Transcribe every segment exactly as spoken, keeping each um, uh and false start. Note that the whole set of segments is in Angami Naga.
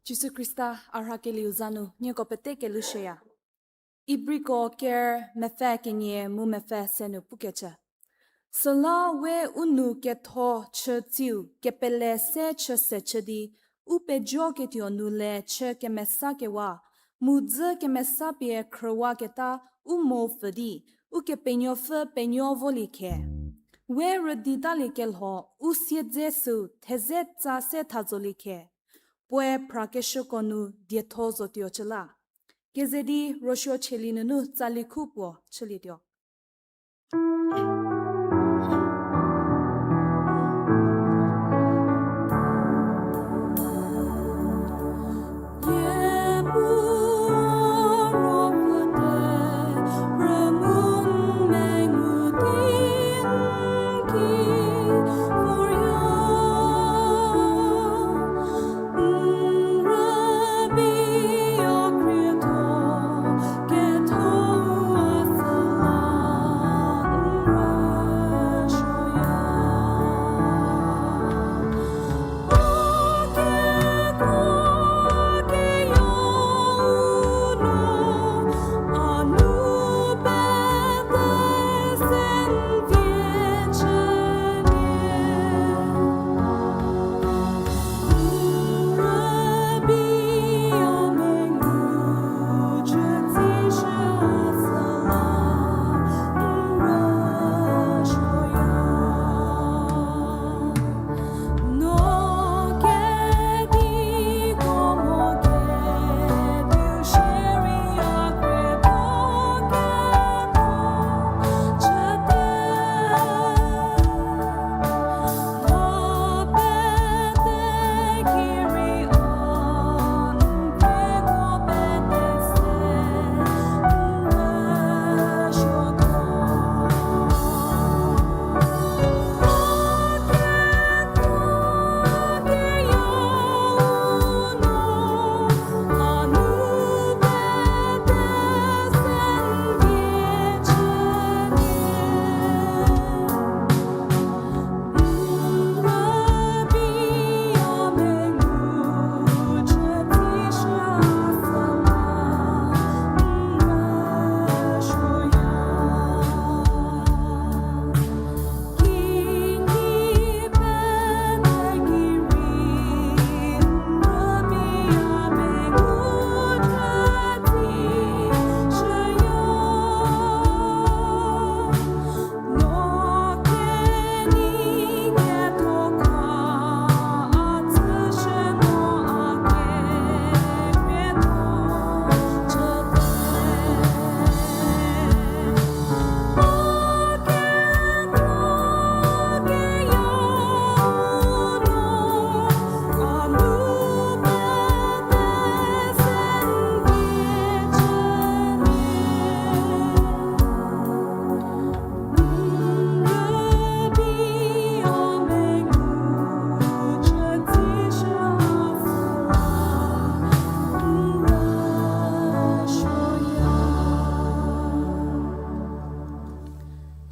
Jisu Khrista a rhakelieu za nu nieko pete kelhushüya. Ibriko ker mepfü kenie mu mepfü se nu pukecü. Süla we u nou ketho chü tsiu kepele se chü se chü di, u pejoketuo nu le chü kemesakewa, mu dzü kemesapie khrüwaketa u mo pfü di, Ukepenuopfü penuo volie khe. We rüditalie kelho u siedze süu theze tsa se tha zolie khe. Puoe phrakeshüko nu dietho zotuo chü la. Keze di Rosuo Cheli nunu tsali khu puo chülietuo.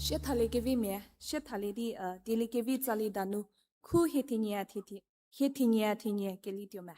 Shie thalie kevimia, shie thalie di, uh, dieliekevi tsali danu, khu hie thinyia thi-, hie thinyia thinyia kelituo me.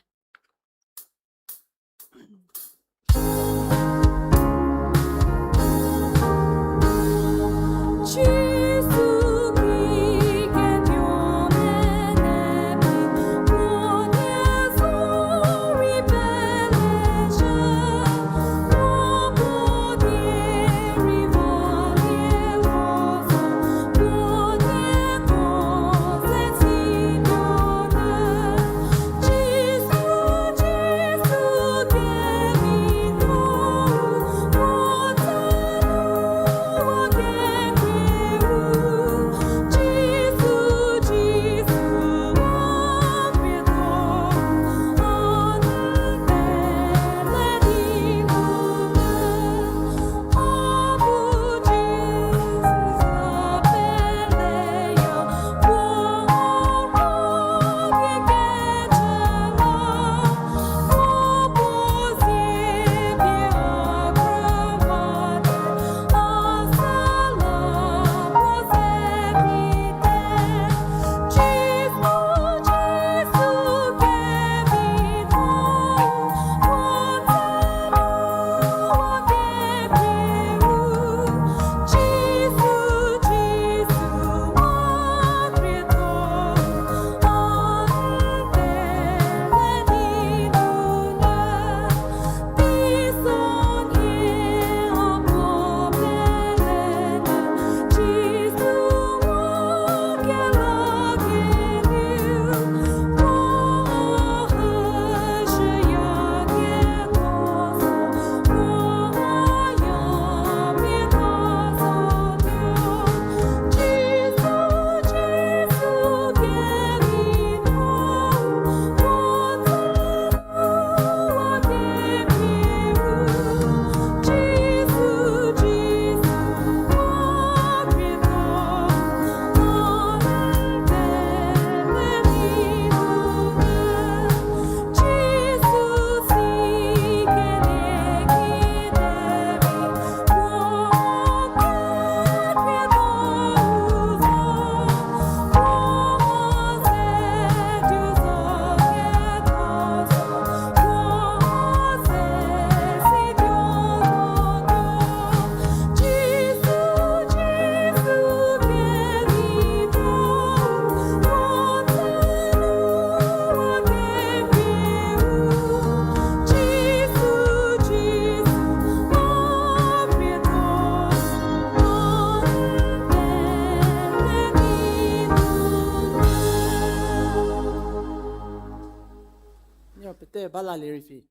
Bala liriphi.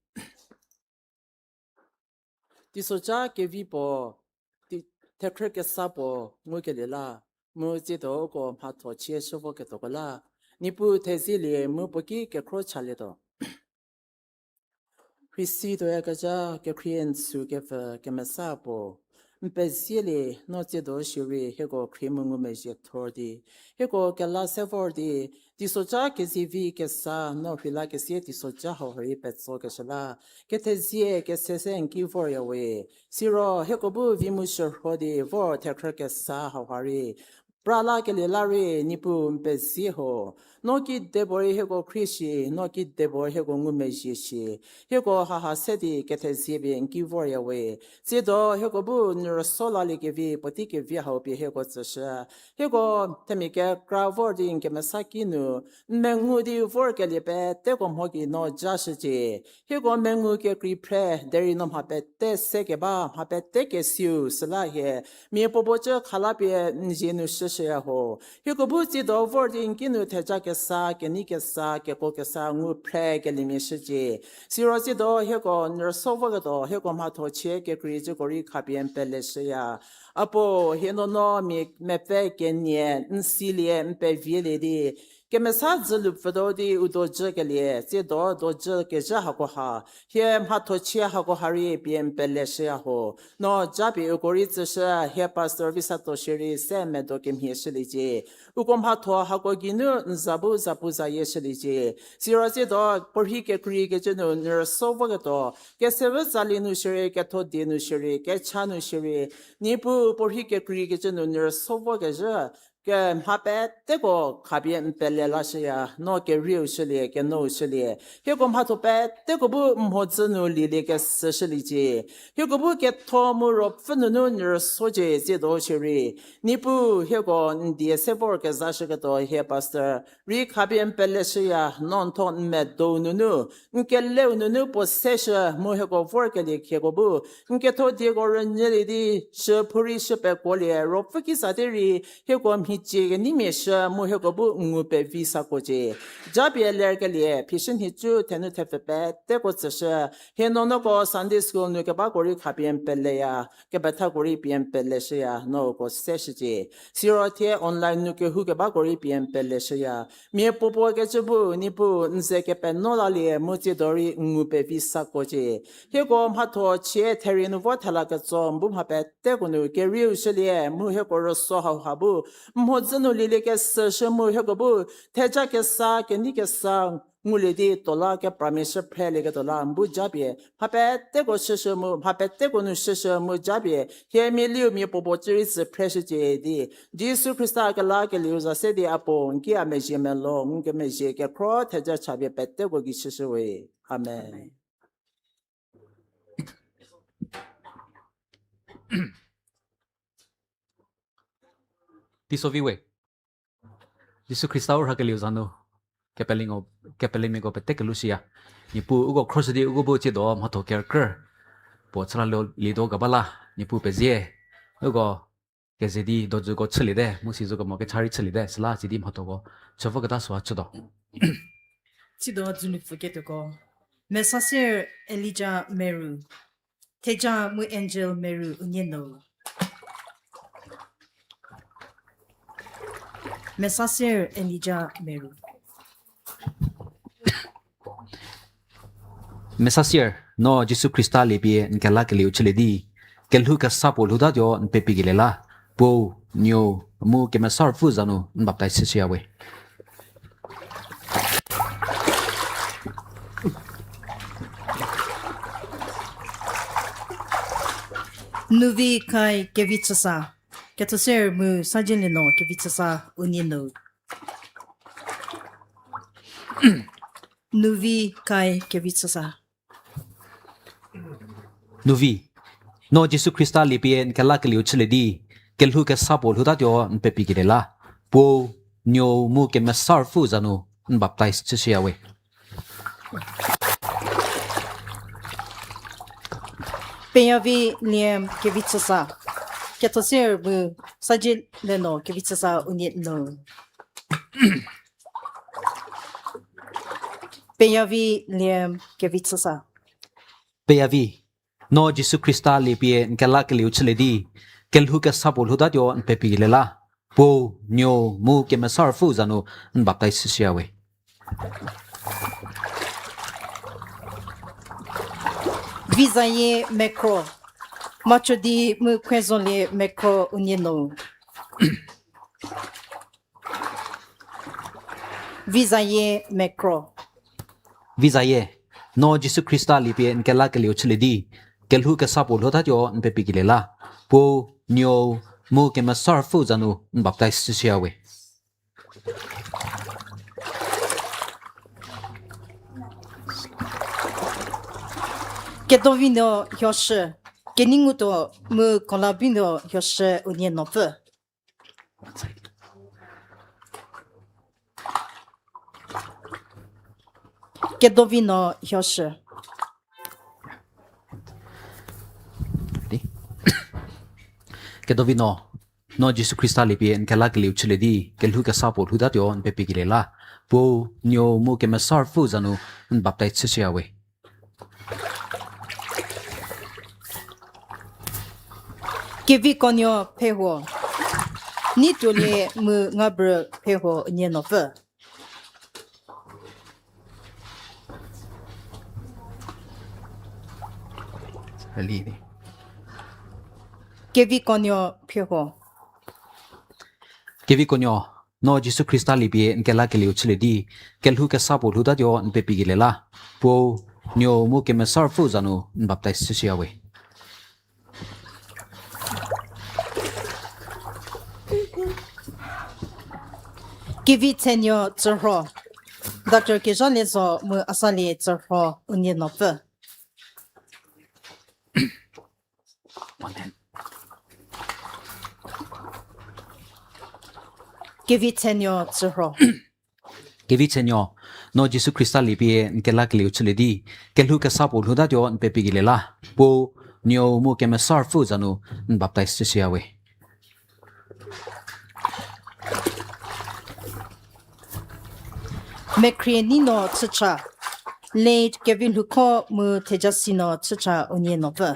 Teisoca kevi puo, thekhrü kesa puo ngukelie la, mu tsiedo uko mhatho chie shü vo ketoko la, Niepuu thezielie mu puo ki kekhro chalietuo. Khrisi tuoyakezha kekhrie n sü kepfü kemesa puo, n pezielie no tsiedo shierei hieko khrie mu ngumezhie thor di, hieko kela se vor di, teisoca kezivi kesa no rheilakesie teisoca hauha rei petsokeshü la, kethezie kese se n ki vorya we. Siro hieko bu vi mu shürho di vor thekhrü kesa hauha rei pra lakelie la rei Niepuu n pezie ho. No kidepuorei hieko khrie shi, no kidepuorei hieko ngumezhie shi. Hieko haha se di kethezie pie n ki vorya we. Tsiedo hieko bu n rüso laliekevi puotei kevi hau pie hieko tsüshü. Hieko themia kekra vor di n kemesa kinu, n mengu di vorkelie peteko mho gei no jashücie. Hieko mengu kekrei phre, derei no mha pete se keba, mha pete kesiu süla hie mia puopuo cü khalapie n zie nu shüshüya ho. Hieko bu tsiedo vor di n kinu theja kesa, kenei kesa, keko kesa ngu phrekeliemia shücie. Siro tsiedo hieko n rüso voketuo hieko mhatho chie kekrei cüko rei khapie n peleshüya. Apuo, hie nuonuo mia mepfü kenie n silie n pevielie di, kemesa dzülu pfütuo di u dojükelie, tsiedo dojükezhü hakoha, hie mhatho chie hakoha rei pie n peleshüya ho. No japie uko rei tsüshü, hie pastor Visato shierei se medo kemhie shüliecie. Uko mhatho hako geinu n za bu zapuzayie shüliecie. Siro tsiedo puorhi kekreikecü nu n rüso voketuo, kesevü tsali nu shierei, ketho die nu shierei, kecha nu shierei, Niepuu puorhi kekreikecü nu n rüso vokezhü, ke mha peteko khapie n pele lashüya, no kerieu shülie, kenou shülie. Hieko mhatho peteko bu mhodzü nu lielie kesü shüliecie. Hieko bu ketho mu ruopfü nunu n rüsocie tsiedo shierei, Niepuu hieko n die se vor kezashüketuo hie pastor rei khapie n peleshüya, no n tho n medou nunu, n keleu nunu puo seshü mu hieko vorkelie khieko bu n ketho dieko rünyülie di, shü phou rei shü pekuolie, ruopfü ki sa te rei hieko mhicie keneimia shü mu hieko bu n ngu pevi sakuocie. Japie lerkelie phishü nhicu thenu thepfü peteko tsüshü, hie nuonuoko Sunday school nu kebako rei khapie n peleya, kepethako rei pie n peleshüya, no uko seshücie. Siro thie online nu kehou kebako rei pie n peleshüya. Mia puopuo kecü bu Niepuu n ze kepeno lalie mu tsiedo rei n ngu pevi sakuocie. Hieko mhatho chie therie nu vo thela ketso n bu mha peteko nu kerieu shülie mu hieko rüso hauha bu mhodzü nu lielie kesü shü mu hieko bu theja kesa, kenei kesa ngulie di tola kepramia shü phrelieketuo la n bu japie mha peteko shüshü mu, mha peteko nu shüshü mu japie hie mia liu mia puopuo cü rei tsü phreshücie di, Jisu Khrista kelakelieu za se di Apuo n ki a mezhie melou, n kemezhie kekhro theja chapie peteko gei shüshü we. Amen. Teisovi we. Jisu Khrista u rhakelieu za nu, kepelingo, kepelemiako pete kelushüya. Niepuu uko khroshü di uko bu tsiedo mhatho kerkrü puo chüla lio lietuo keba la, Niepuu pezie. Uko keze di dojüko chüliete, mu sizokemo kecha rei chüliete, süla sidi mhathoko chü voketa süu chütuo. Tsiedo dzülu pfüketuoko, Mesasier Elijah Meru, Theja mu Angel Meru unie nou. Mesasier Elijah Meru. Mesasier, no Jisu Khrista liepie n kelakelieu chülie di, kelhou kesa puo lhoutatuo n pepikelie la, Puo, Nuou, mu Kemesa Ruopfü za nu n baptaiz chüshüya we. Nuvi Kai Kevichüsa, Kethoser mu Sajielieno Kevichüsa unie nou. Nuvi Kai Kevichüsa. Nuvi, no Jisu Khrista liepie n kelakelieu chülie di, kelhou kesa puo lhoutatuo n pepikelie la, Puo, Nuou mu Kemesa Ruopfü za nu n baptaiz chüshüya we. Peyavi Liam Kevichüsa, Kethoser mu Sajielieno Kevichüsa unie nou. Peyavi Liam Kevitsosa. Peyavi, no Jisu Khrista liepie n kelakelieu chülie di, kelhou kesa puo lhoutatuo n pepikelie la, Puo, Nuou, mu Kemesa Ruopfü za nu n baptaiz chüshüya we. Vizayie Mekro. Machodi mu Khuezolie Mekro unie no. Vizayie Mekro. Vizayie, no Jisu Khrista liepie n kelakelieu chülie di, kelhou kesa puo lhoutatuo n pepikelie la, Puo, Nuou, mu Kemesa Ruopfü za nu n baptaiz chüshüya we. Kedovinuo Hioshü, Keningutuo mu Kolabinuo Hioshü unie nopfü. Kedovinuo Hioshü. Kedovinuo, no Jisu Khrista liepie n kelakelieu chülie di, kelhou kesa puo lhoutatuo n pepikelie la, Puo, Nuou, mu Kemesa Ruopfü za nu n baptaiz chüshüya we. Kevikonuo Phehuo, Neituolie mu Ngabrü Phehuo unie nopfü. Kevikonuo Phehuo. Kevikonuo, no Jisu Khrista liepie n kelakelieu chülie di, kelhou kesa puo lhoutatuo n pepikelie la, Puo, Nuou, mu Kemesa Ruopfü za nu n baptaiz chüshüya we. Kevitsenuo Tsürho, Doctor Kezhaliezo mu Asalie Tsürho unie nopfü. Kevitsenuo Tsürho. Kevitsenuo, no Jisu Khrista liepie n kelakelieu chülie di, kelhou kesa puo lhoutatuo n pepikelie la, Puo, Nuou, mu Kemesa Ruopfü za nu n baptaiz chüshüya we. Mekhrie Nino Chücha, Late Kevilhoukho mu Thejasino Chücha unie nopfü.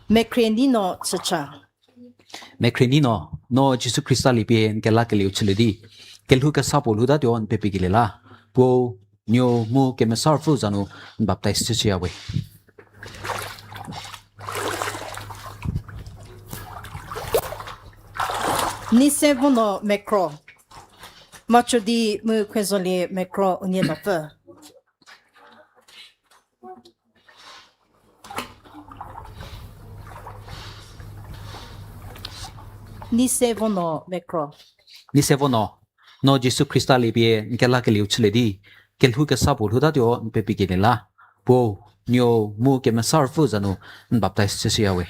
Mekhrie Nino Chücha. Mekhrie Nino, no Jisu Khrista liepie n kelakelieu chülie di, kelhou kesa puo lhoutatuo n pepikelie la, Puo, Nuou, mu Kemesa Ruopfü za nu n baptaiz chüshüya we. Nisevonuo Mekro, Machodi mu Khuezolie Mekro unie nopfü. Nisevonuo Mekro. Nisevonuo, no Jisu Khrista liepie n kelakelieu chülie di, kelhou kesa puo lhoutatuo n pepikelie la, Puo, Nuou, mu Kemesa Ruopfü za nu n baptaiz chüshüya we.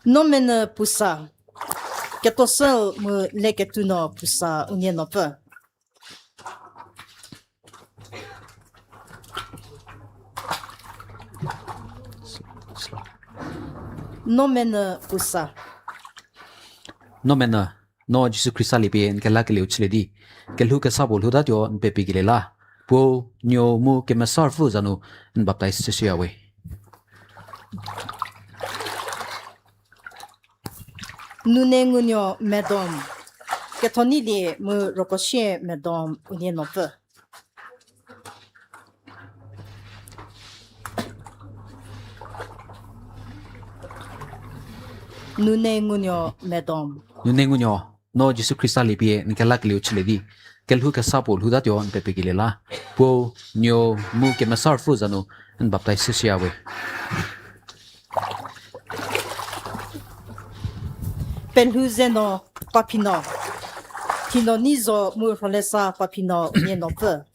Nomenyü Pusa, Ketosel mu Leketunuo Pusa unie nopfü. Nomenyü Pusa. Nomenyü, no Jisu Khrista liepie n kelakelieu chülie di, kelhou kesa puo lhoutatuo n pepikelie la, Puo, Nuou, mu Kemesa Ruopfü za nu n baptaiz chüshüya we. Nune Ngunuo Medom, Kethonilie mu Rokoshie Medom unie nopfü. Nune Ngunuo Medom. Nune Ngunuo, no Jisu Khrista liepie n kelakelieu chülie di, kelhou kesa puo lhoutatuo n pepikelie la, Puo, Nuou, mu Kemesa Ruopfü za nu n baptaiz chüshüya we. Pelhouzenuo Paphino, Thino Nizo mu Rholesa Paphino unie nopfü.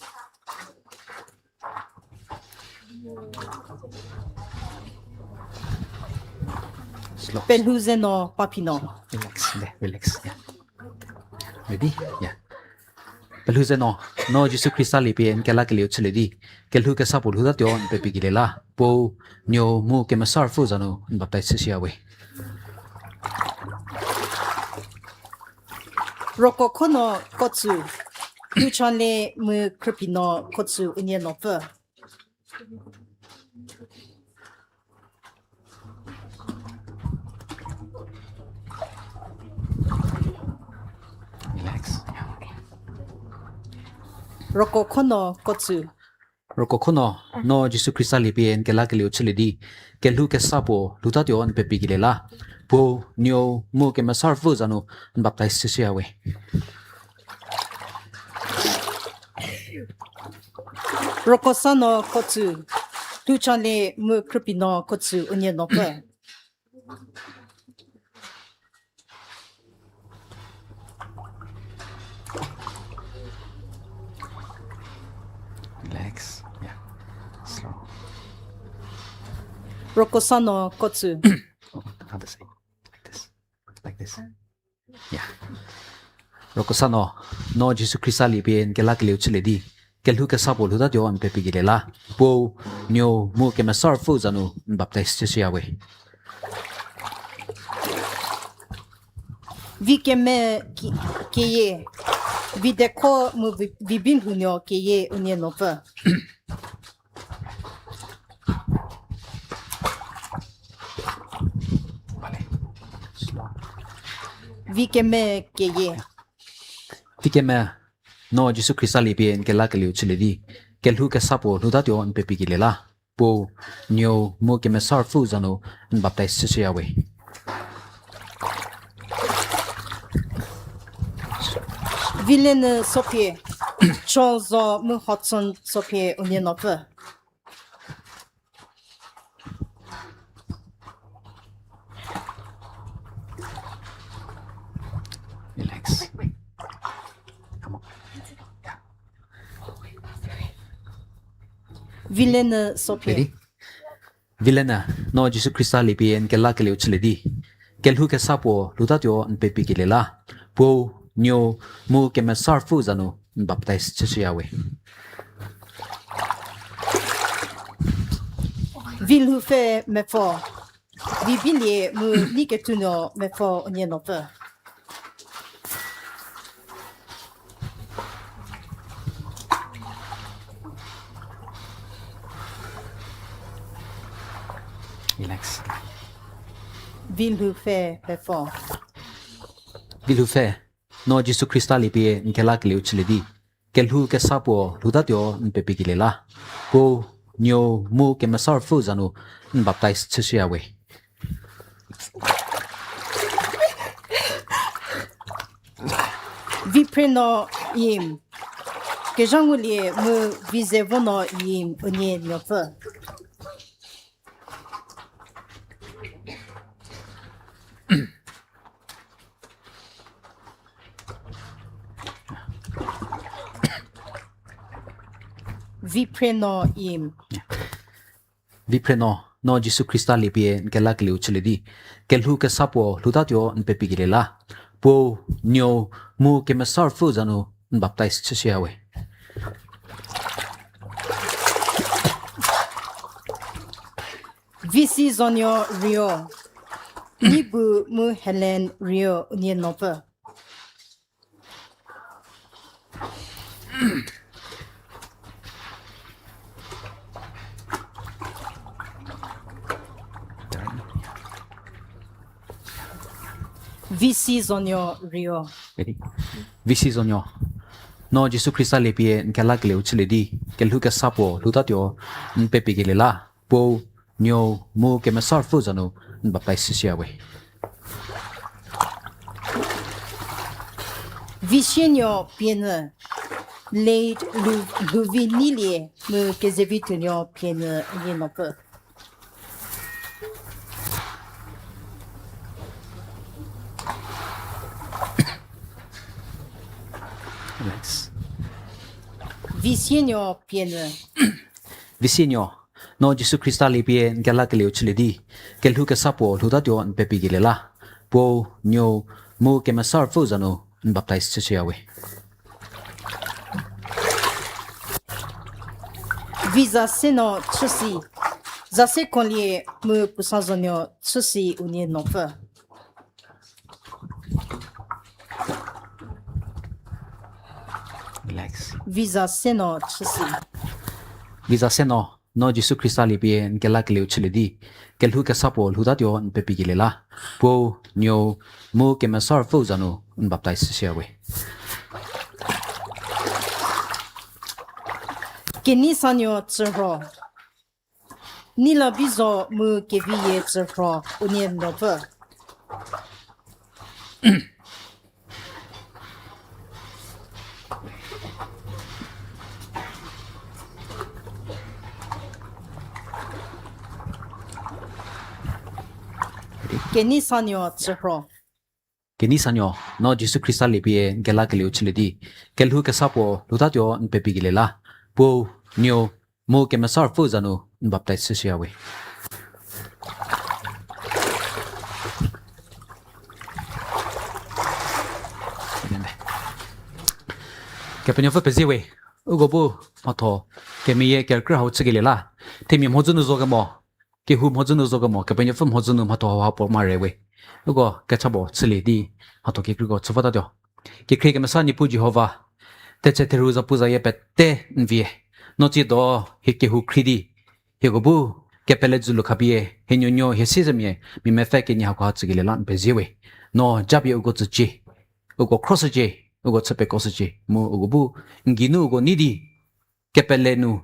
Slow. Pelhouzenuo Paphino. Relax, relax. Yeah. Ready? Yeah. Kelhou ze no, no Jisu Khrista liepie n kelakelieu chülie di, kelhou kesa puo lhoutatuo n pepikelie la, Puo, Nuou, mu Kemesa Ruopfü za nu n baptaiz chüshüya we. Roko kho no kotsü, Lucha le mu Khrüpie no kotsü unie nopfü. Relax. Roko kho no kotsü. Roko kho no, no Jisu Khrista liepie n kelakelieu chülie di, kelhou kesa puo lhoutatuo n pepikelie la, Puo, Nuou, mu Kemesa Ruopfü za nu n baptaiz chüshüya we. Roko sa no kotsü, Lucha le mu Khrüpie no kotsü unie nopfü. Relax. Yeah. Slow. Roko sa no kotsü. Oh, how to say? Like this. Like this. Yeah. Roko sa no, no Jisu Khrista liepie n kelakelieu chülie di, kelhou kesa puo lhoutatuo n pepikelie la, Puo, Nuou, mu Kemesa Ruopfü za nu n baptaiz chüshüya we. Vi keme ki-, keyie, vi dekho mu vi, vi bilhounuo keyie unie nopfü. Vi keme keyie. Vi keme, no Jisu Khrista liepie n kelakelieu chülie di, kelhou kesa puo lhoutatuo n pepikelie la, Puo, Nuou, mu Kemesa Ruopfü za nu n baptaiz chüshüya we. Vilenyü Sophie, Cho zo mu Hudson Sophie unie nopfü. Relax. Come on. Yeah. Vilenyü Sophie. Ready? Vilenyü, no Jisu Khrista liepie n kelakelieu chülie di, kelhou kesa puo lhoutatuo n pepikelie la, Puo, Nuou, mu Kemesa Ruopfü za nu n baptaiz chüshüya we. Vilhoupfü mepfü, Vibilie mu Niketunuo mepfü unie nopfü. Relax. Vilhoupfü mepfü. Vilhoupfü, no Jisu Khrista liepie n kelakelieu chülie di, kelhou kesa puo lhoutatuo n pepikelie la, Puo, Nuou, mu Kemesa Ruopfü za nu n baptaiz chüshüya we. Viphre no Im, Kezhangulie mu Vizevo no Im unie nuopfü. Viphre no Im. Viphre no, no Jisu Khrista liepie n kelakelieu chülie di, kelhou kesa puo lhoutatuo n pepikelie la, Puo, Nuou, mu Kemesa Ruopfü za nu n baptaiz chüshüya we. Visi zonuo Rio, Nibu mu Helen Rio unie nuopfü. Visi zonuo Rio. Visi zonuo, no Jisu Khrista liepie n kelakelieu chülie di, kelhou kesa puo lhoutatuo n pepikelie la, Puo, Nuou, mu Kemesa Ruopfü za nu n baptaiz chüshüya we. Visienuo Pienyü, late Lu-, Lhouvi Neilie mu Kezevituonuo Pienyü unie nuopfü. Visienuo Pienyü. Visienuo, no Jisu Khrista liepie n kelakelieu chülie di, kelhou kesa puo lhoutatuo n pepikelie la, Puo, Nuou, mu Kemesa Ruopfü za nu n baptaiz chüshüya we. Viza Seno Chüsi, Zase Konlie mu Pusazonuo Chüsi unie nopfü. Relax. Viza Seno Chüsi. Viza Seno, no Jisu Khrista liepie n kelakelieu chülie di, kelhou kesa puo lhoutatuo n pepikelie la. Puo, Nuo, mu Kemesa Ruopfüu za nu n baptaiz shüya we. Kenisanuo Tsürho. Nila Bizo mu Keviyie Tsürho unie nopfü. Kenisanuo Tsürho. Kenisanuo, no Jisu Khrista liepie n kelakelieu chülie di, kelhou kesa puo lhoutatuo n pepikelie la. Puo, Nuo, mu Kemesa Ruopfüu za nu n baptaiz shüya we. Kepenuopfü pezie we, uko bu mhatho kemeyie kerükrü hau chükelie la, themia mhodzü nu zo kemo, kehou mhodzü nu zo kemo, Kepenuopfü mhodzü nu mhatho hau ha puo mare we. Uko kecha puo chülie di mhatho kekreiko chü votatuo. Kekhrie kemesa Niepuu Jihova, tetse therhu zapu zayie pete n vie. No tsiedo hie kehou khrie di, hieko bu kepele dzülu khapie, hie nuonuo hie siezemia, mia mepfü kenie hakoha tsükelie la n pezie we. No japie uko tsücie, uko khroshücie, uko chü pekoshücie, mu uko bu n geinu uko nei di kepele nu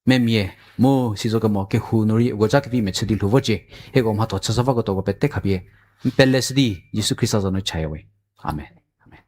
memia, mu sizo kemo kehou nu rei uko ja kevi mechü di lhou vocie, hieko mhatho chüshü vaketuoko pete khapie n peleshü di Jisu Khrista za nu chaya we. Amen. Amen.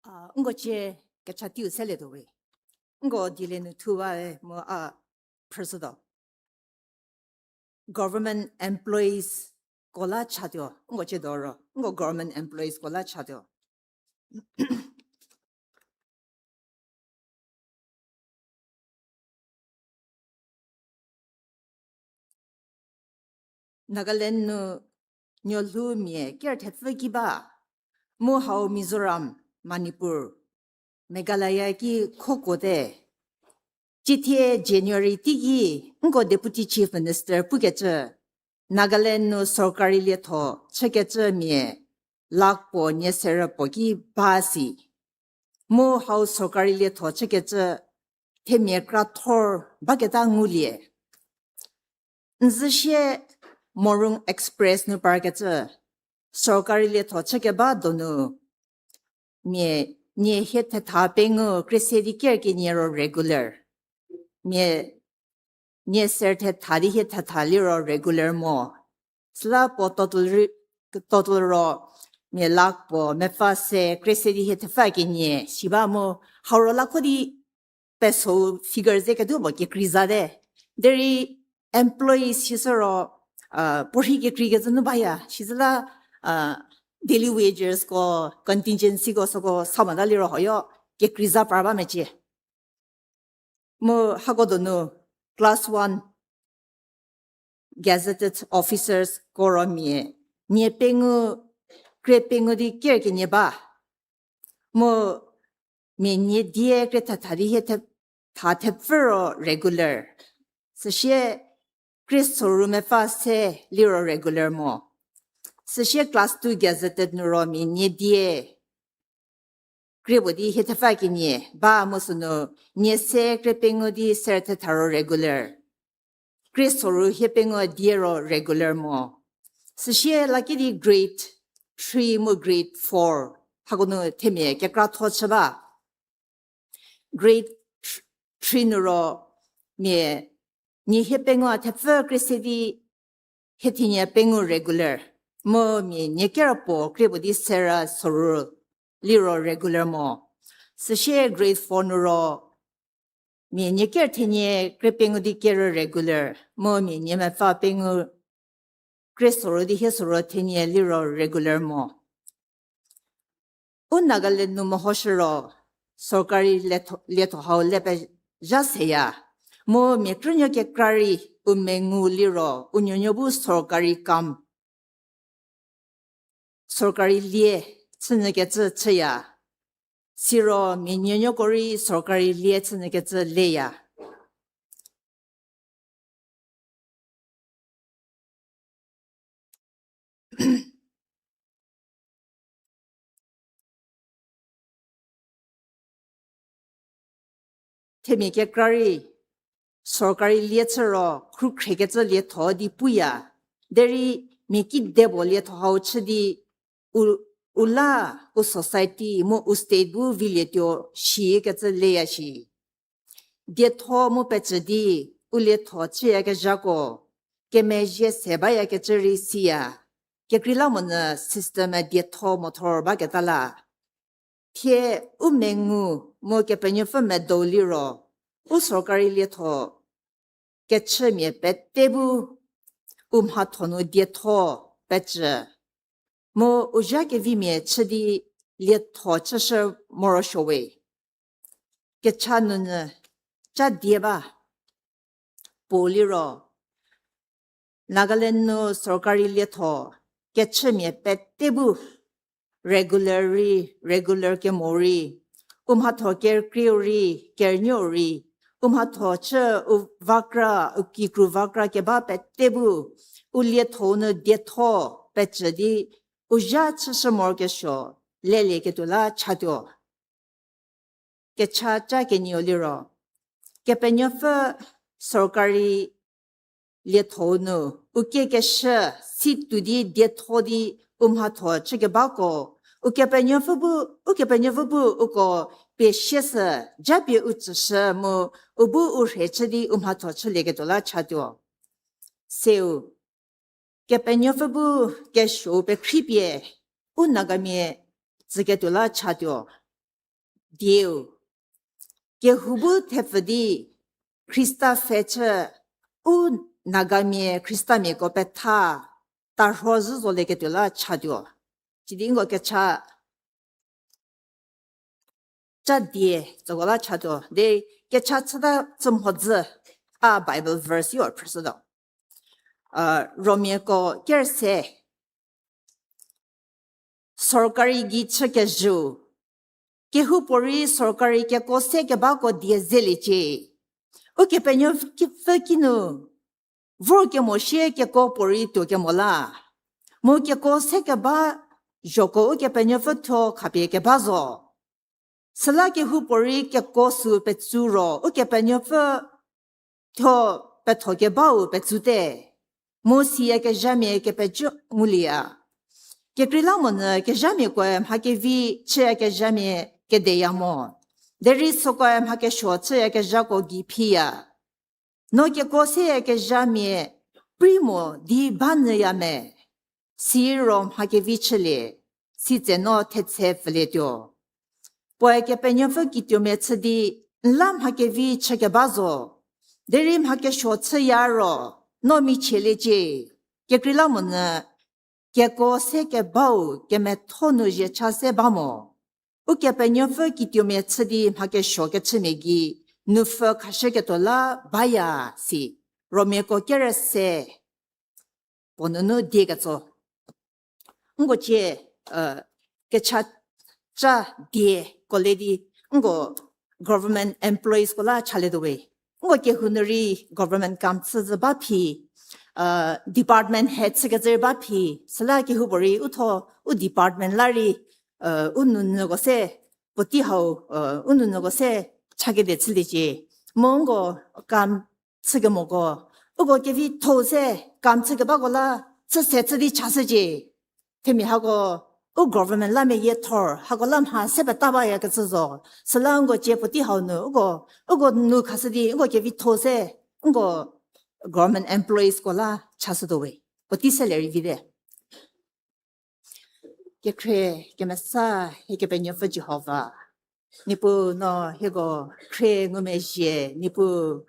A, nko cie kecha teiu selietuo we. Nko diele nu thuwa e mu a phrüshütuo. Government employees ko la chatuo, nko cie do ro, nko government employees ko la chatuo. Nagaland nu nuolhoumia ker thepfü ki ba, mu hau Mizoram, Manipur, Meghalaya ki khokuote. Cithie January teiki, nko Deputy Chief Minister pukecü, Nagaland nu sorkari lietho chükecümia lakh puo nie serü puo ki ba si. Mu hau sorkari lietho chükecü themia kra thor baketa ngulie. N zü sie Morung Express nu parkecü, sorkari lietho chükeba donu mia nie hie thetha pengou krie se di ker kenie ro regular. Mia nie ser thetha di hie thetha liro regular mo. Süla puo total ri-, total ro mia lakh puo mepfü se krie se di hie thepfü kenie si ba mu, hau ro lakho di peso figure ze ketuo puo kekreizate. Derei employees sisü ro, puorhi kekreikecü nu baya, sizüla, daily wages ko, contingency ko, süko sa mota liro hoyo kekreiza par ba mecie. Mu hako donu class one gazetted officers ko ro mia nie pengou, krie pengou di ker kenie ba. Mu mia nie die krie thetha di hie the-, tha thepfü ro regular. Süsie krie soru mepfü se liro regular mo. Süsie class two gazetted nu ro mia nie die krie puo di hie thepfü kenie ba mu sünu nie se krie pengou di ser thetha ro regular. Krie soru hie pengou die ro regular mo. Süsie laki di grade three mu grade four, hako nu themia kekra tho chü ba. Grade three nu ro mia nie hie pengou a thepfü krie se di hie thenie pengou regular. Mu mia nie ker puo krie puo di ser soru liro regular mo. Süsie grade four nu ro mia nie ker thenie krie pengou di ker ro regular. Mu mia nie mepfü pengou krie soru di hie soru thenie liro regular mo. U Nagaland nu mehoshü ro sorkari lietho, lietho hau le pezha seya. Mu mia krünuo kekra rei u mengu liro u nuonuo bu sorkari kam, sorkari lie chünyükecü chüya. Siro mia nuonuoko rei sorkari lie chünyükecü leya. Themia kekra rei sorkari lie chü ro, khrukhrekecü lietho di puya. Derei mia kide puo lietho hau chü di, u, u la, u society, mu u state bu vilietuo shikecü leya shi. Dietho mu pecü di, u lietho chüyakezhako, kemezhie se bayakecü rei siya, kekreilamonyü system-e dietho mothor baketa la. Thie u mengu mu Kepenuopfü medou liro, u sorkari lietho kechümia pete bu u mhatho nu dietho pecü. Mu u zha kevimia chü di lietho chüshü morosuowe. Kecha nunyü cha die ba. Puo liro, Nagaland nu sorkari lietho kechümia pete bu regular rei, regular kemo rei, u mhatho kerükrieu rei, kerünuou rei, u mhatho chü u vakra, u kikru vakra keba pete bu, u lietho nu dietho pecü di, u zha chüshü morokesuo, lelieketuo la chatuo. Kecha cha kenieu liro, Kepenuopfü sorkari lietho nu, u kiekeshü si tuo di dietho di u mhatho chükebako, Ukepenuopfü bu, Ukepenuopfü bu uko pie sieshü, japie u tsüshü mu, u bu u rhe chü di u mhatho chülieketuo la chatuo. Seu, Kepenuopfü bu kesuou pekhripie, u Nagamia tsüketuo la chatuo. Dieu, kehou bu thepfü di Khrista pfhe chü u Nagamia Khristamiako petha tarho zhü zolieketuo la chatuo. Sidi nko kecha cha die tsüko la chatuo. De kecha chüta chü mhodzü a Bible verse yo phrüshütuo. Romiako kerse, sorkari gei chükezhüu, kehoupuorei sorkari keko se kebako die zeliecie. Ukepenuopfü kinu vor kemo sie keko puorei tuo kemo la, mu keko se keba zhoko Ukepenuopfü thuo khapie keba zo. Süla kehoupuorei keko süu petsu ro Ukepenuopfü thuo petho kebau petsute, mu siyakezhamia kepecü ngulieya. Kekreilamonyü kezhamiakoe mha kevi chüyakezhamia kedeya mo, derei sükoe mha kesuo chüyakezhako gei phiya. No keko seyakezhamia prei mo di ba nyüya me, siro mha kevi chülie, sitse no thetse pfülietuo. Puoe Kepenuopfü kituomia chü di n la mha kevi chükeba zo, derei mha kesuo chüya ro no michieliecie. Kekreilamonyü keko se kebau kemetho nu zhie cha se ba mo. Ukepenuopfü kituomia chü di mha kesuo kechümia gei nupfü khashüketuo la baya si. Romiako kerese puo nunu die ketso. Nko cie, kecha cha die ko le di, nko government employeesko la chalietuo we. Nko kehou nu rei government kam chü zü ba phi, department head chükecü rei ba phi, süla kehoupuorei u tho, u department la rei, u nounyüko se, puotei hau, u nounyüko se chakede chüliecie. Mu nko kam chükemoko, uko kevitho-u se kam chükebako la chüse chü di chashücie. Themia hako, u government la meyie thor hako la mha se peta bayakecü zo. Süla nko cie puotei hau nu uko, uko nu khashü di nko kevitho-u se, nko government employeesko la chashütuo we. Puotei se lerei vite. Kekhrie kemesa, hie Kepenuopfü Jihova, Niepuu no hieko khrie ngumezhie, Niepuu,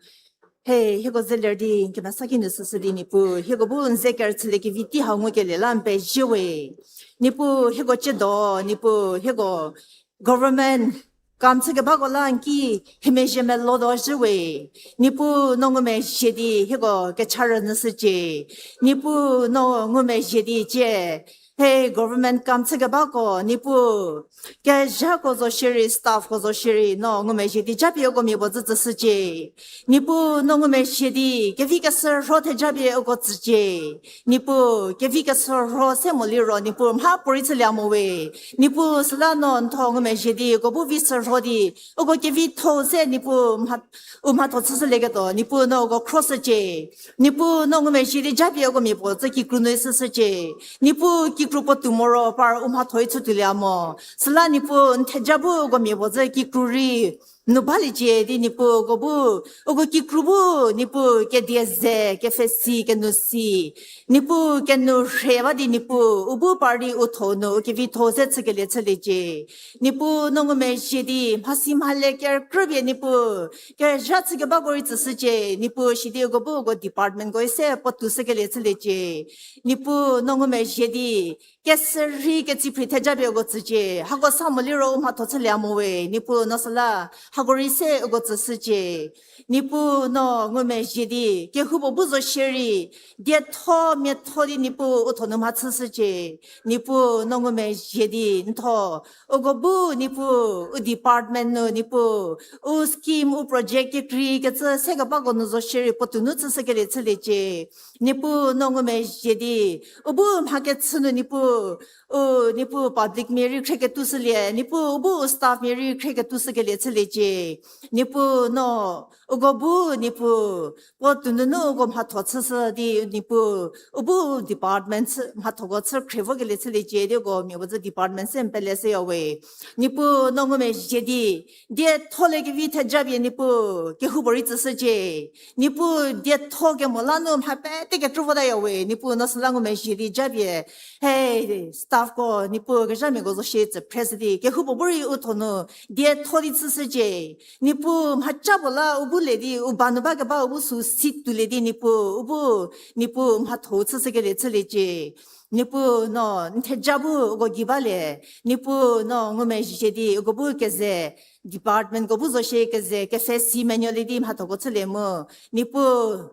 he, hieko zeler di kemesa kinu süsü di Niepuu hieko bu n ze kerüchüliekevi tei hau ngukelie la n pezie we. Niepuu hieko tsiedo, Niepuu hieko government kam chükebako la n ki hie mezhie melotuo zhü we. Niepuu no ngumezhie di hieko kecha rünyüshücie. Niepuu no ngumezhie di cie He government kam chükebako, Niepuu, kezhako zo shierei, staffko zo shierei, no ngumezhie di japie uko mia puo zhü tsüshücie. Niepuu, no ngumezhie di kevi keshürho thejapie uko tsücie. Niepuu, kevi keshürho se mo liro, Niepuu, mha puorei chülie mo we. Niepuu, süla no n tho ngumezhie di uko bu vi shürho di, uko kevitho se, Niepuu, mha u mhatho chüshülieketuo, Niepuu no uko khroshücie. Niepuu no ngumezhie di japie uko mia puo zhü kikru nu shüshücie. Niepuu kikru puo tuo moro par u mhatho-i chütuolie mo. Süla Niepuu n theja bu uko mia puo zhü kikru rei nu baliecie di Niepuu uko bu, uko kikru bu Niepuu kedie ze, kepfhesi, kenou si. Niepuu kenou rhe ba di Niepuu, u bu par di u tho nu, u kevitho se chükelie chüliecie. Niepuu no ngumezhie di, mhasi mhale kerükrüpie Niepuu, kezha chükebako rei tsüshücie, Niepuu sidi uko bu uko departmentko-i se puo tuo shükelie chüliecie. Niepuu no ngumezhie di, kesürhei ketsiphrei thejapie uko tsücie, hako sa mo liro u mhatho chülie mo we, Niepuu no süla, hako rei se uko tsüshücie. Niepuu no ngumezhie di, kehoupuo bu zo shierei, dietho miatho di Niepuu u tho nu mha chüshücie. Niepuu no ngumezhie di, n tho, uko bu Niepuu, u department nu Niepuu, u scheme, u project kekreikecü sekebako nu zo shierei puo tuo nu chüshükelie chüliecie. Niepuu no ngumezhie di, u bu mha kechü nu Niepuu, u Niepuu publicmia rei khrieketuo shülie, Niepuu u bu u staffmia rei khrieketuo shükelie chüliecie. Niepuu no, uko bu Niepuu, puo tuo nunu uko mhatho chüshü di Niepuu, u bu department chü, mhathoko chü khrie vokelie chüliecie di uko mia puo zhü department se n pele shüya we. Niepuu no ngumezhie di, dietho le kevi thejapie Niepuu, kehoupuorei tsüshücie. Niepuu dietho kemo la nu mha pete kekrü votaya we, Niepuu no süla ngumezhie di japie. He, staffko, Niepuu kezhamiako zo shie tsü phre shü di, kehoupuo bu rei u tho nu, dietho di chüshücie. Niepuu mhaca puo la u bu le di, u ba nu bakeba u bu sü si tuolie di Niepuu, u bu, Niepuu mhatho chüshükelie chüliecie. Niepuu no, n theja bu uko gei balie, Niepuu no ngumezhie di, uko bu keze, departmentko bu zo shie keze, kepfhesi menuolie di mhathoko chülie mu, Niepuu,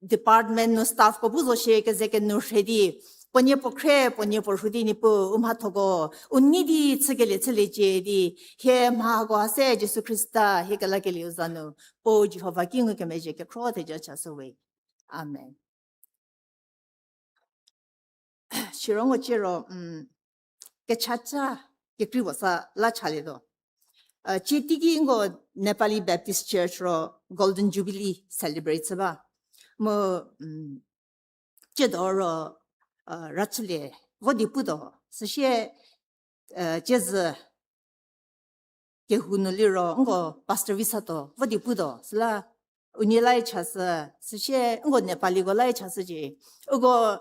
department nu staffko bu zo shie keze kenou rhe di, puo nie puo khre, puo nie puo rhu di Niepuu, u mhathoko, u nei di chükelie chüliecie di, hie mhako ha se Jisu Khrista, hie kelakelieu za nu, puo Jihova ki ngukemezhie kekhro theja chashü we. Amen. Siro ngo ciro, kechaca kekrei puo sa la chalietuo. Cie teiki nko Nepali Baptist Church ro Golden Jubilee celebrate chü ba. Mu, tsiedo ro, rachülie vo di putuo. Süsie, ciezü kehou nu liro nko pastor vi satuo vo di putuo. Süla unie la chashü, süsie nko Nepaliko la chashücie. Uko,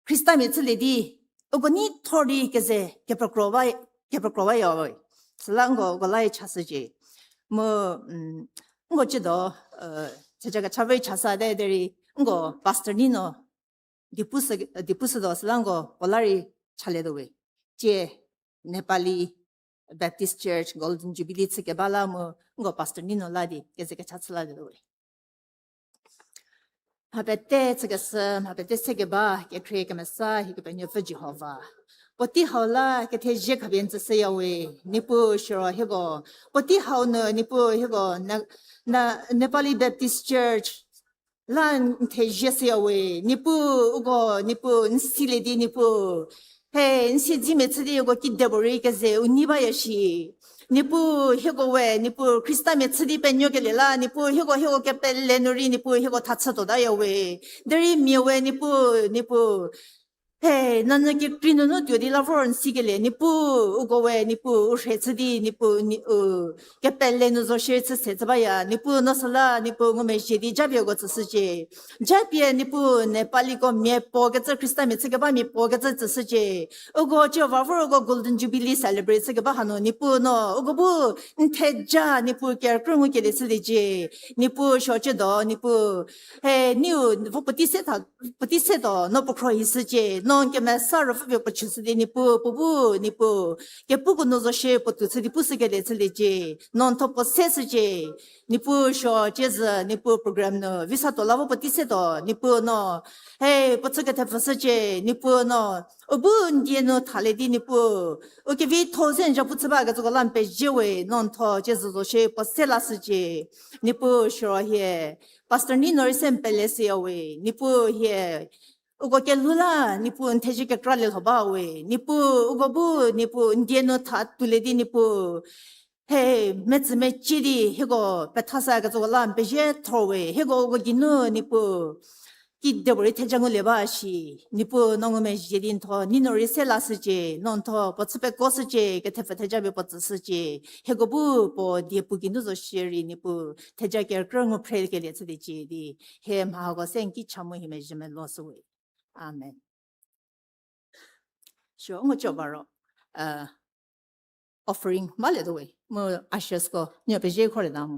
Khristamia chülie di, uko neithor di keze kepekro ba, kepekro baya we. Süla nko uko la chashücie. Mu, nko tsiedo, theja kecha vi chasa te derei, nko pastor Nino di pu sü, di pu sütuo süla nko puo la rei chalietuo we. Cie Nepali Baptist Church Golden Jubilee chükeba la mu nko pastor Nino la di keze kecha chü lalietuo we. Mha pete chükeshü, mha pete sekeba kekhrie kemesa hie Kepenuopfü Jihova, puotei hau la kethezie khapie n tsüshüya we. Niepuu siro hieko, puotei hau nu Niepuu hieko, na, na, Nepali Baptist Church la n thezie shüya we. Niepuu, uko, Niepuu, n silie di Niepuu, he, n siedzemia chü di uko kidepuorei keze u nei baya shi. Niepuu, hieko we, Niepuu, Khristamia chü di penuokelie la, Niepuu, hieko, hieko kepele nu rei, Niepuu, hieko thachütuotaya we. Derei mia we, Niepuu, Niepuu, he, nanyü kekrei nunu tuo di la vor n sikelie, Niepuu, uko we, Niepuu, u rhe chü di, Niepuu, ni, u, kepele nu zo shie chü se chü baya, Niepuu, no süla, Niepuu, ngumezhie di japie uko tsüshücie. Japie, Niepuu, Nepaliko mia puo kecü Khristamia chükeba mia puo kecü tsüshücie. Uko Jihova vor uko Golden Jubilee celebrate chükeba hanu, Niepuu no, uko bu n theja, Niepuu, kerükrü ngukelie chüliecie. Niepuu siro tsiedo, Niepuu, he, niu, vo puotei se tha, puotei se tuo, no puo khro hi shücie. No n kemesa ruopfü pie puo chüshü di Niepuu, puo bu Niepuu, kepuko nu zo shie puo tuo chü di pushükelie chüliecie. No n thuo puo se shücie. Niepuu suo ciezü, Niepuu program nu visa tuo la vo puo tei se tuo, Niepuu no. He, puo chü kethepfü shücie, Niepuu no. U bu n die nu thalie di Niepuu. U kevitho ze n zha pu chü ba kecüko la n pezie we, no n thuo ciezü zo shie puo se la shücie. Niepuu suo hie. Pastor Nino rei se n pele shüya we, Niepuu hie. Uko kelhou la, Niepuu n thezie kekra lielho ba we. Niepuu, uko bu, Niepuu n die nu tha tuolie di Niepuu. He, metsü mecie di, hieko pethasa kecüko la n pezie thor we. Hieko uko geinu, Niepuu. Kidepuorei theja ngulie ba shi. Niepuu no ngumezhie di n thuo, Nino rei se la shücie, no n thuo, puo chü peko shücie, kethepfü theja pie puo tsü shücie. Hieko bu, puo die puo geinu zo shierei, Niepuu, theja kerükrü ngu phrekelie chüliecie di. Hie mha hako se n ki cha mu hie mezhie melo shü we. Amen. Sho, ngo cho ba ro, offering malietuo we. Mu ushersko, n pezie kholie ta mu.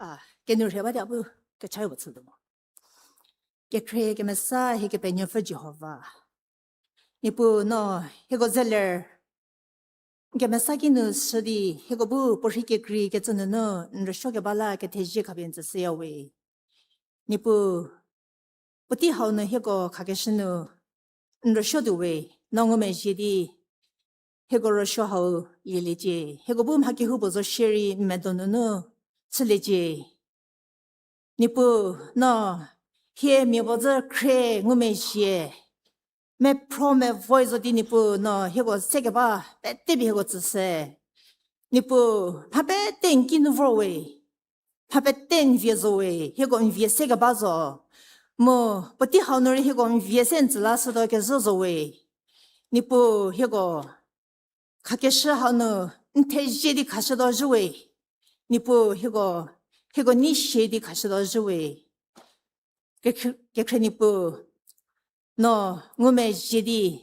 A, kenu rhie ba di a bu kecha puo chütuo mo. Kekhrie kemesa hie Kepenuopfü Jihova. Niepuu no hieko zeler n kemesa ki nu shü di hieko bu puorhi kekrei kecü nunu n rüsuo keba la kethezie khapie n tsüshüya we. Niepuu, puotei hau nu hieko khakeshü nu n rüsuotuo we, no ngumezhie di hieko rüsuo hau lieliecie. Hieko bu mha kehoupuo zo shierei n medo nunu chüliecie. Niepuu, no hie mia puo zü khrie ngumezhie, mephro mevoi zo di Niepuu no hieko sekeba pete pie hieko tsüshü. Niepuu, mha pete n ki nu vor we, mha pete n vie zo we, hieko n vie sekeba zo. Mu puotei hau nu rei hieko n vie se n tsü la shütuo kezhü zo we. Niepuu, hieko khakeshü hau nu n thezie di khashütuo zhü we. Niepuu, hieko, hieko nei sie di khashütuo zhü we. Kekhrie, kekhrie Niepuu, no ngumezhie di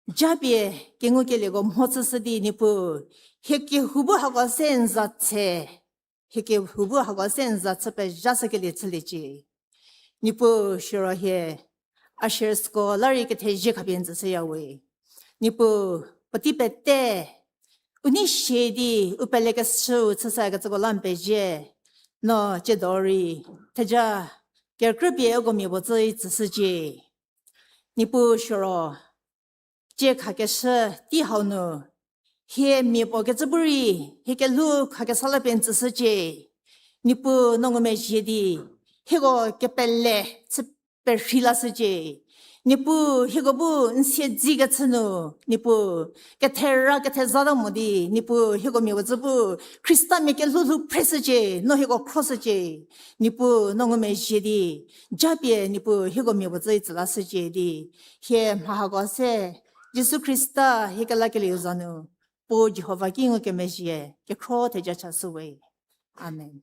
japie kengukelieko mhochüshü di Niepuu, hie kehou bu hako se n za tse, hie kehou bu hako se n za chü pezhashükelie chüliecie. Niepuu siro hie ushersko la rei kethezie khapie n tsüshüya we. Niepuu, puotei pete u nei sie di u pelekeshüu chüshü kecüko la n pezie. No tsiedo rei theja kerükrü pie uko mia puo zü tsüshücie. Niepuu siro tsie khakeshü tei hau nu hie mia puo kecü bu rei hie kelhou khakesa la pie n tsüshücie. Niepuu no ngumezhie di hieko kepele chü perhei lashücie. Niepuu hieko bu n siedzekechü nu, Niepuu kethera kethezata mo di Niepuu hieko mia puo zü bu Khristamia kelhou lhou phreshücie, no hieko khroshücie. Niepuu no ngumezhie di japie Niepuu hieko mia puo zü tsü lashücie di hie mha hako se Jisu Khrista hie kelakelieu za nu Puo Jihova ki ngukemezhie kekhro theja chashü we. Amen.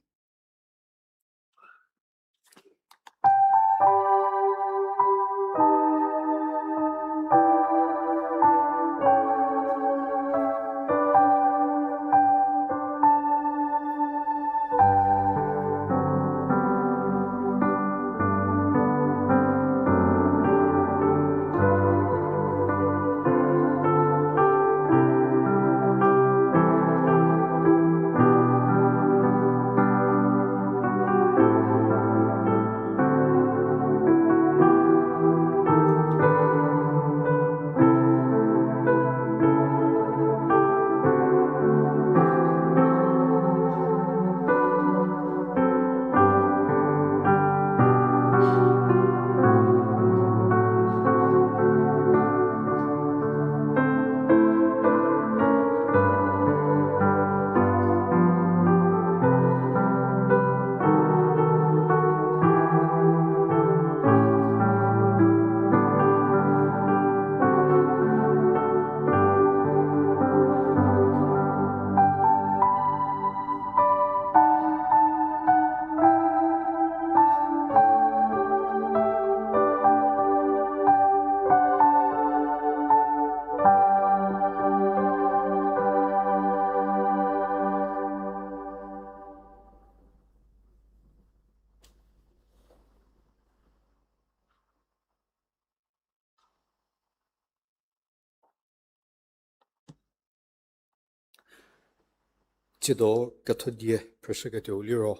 Tsiedo kethodie phrüshüketuou liro,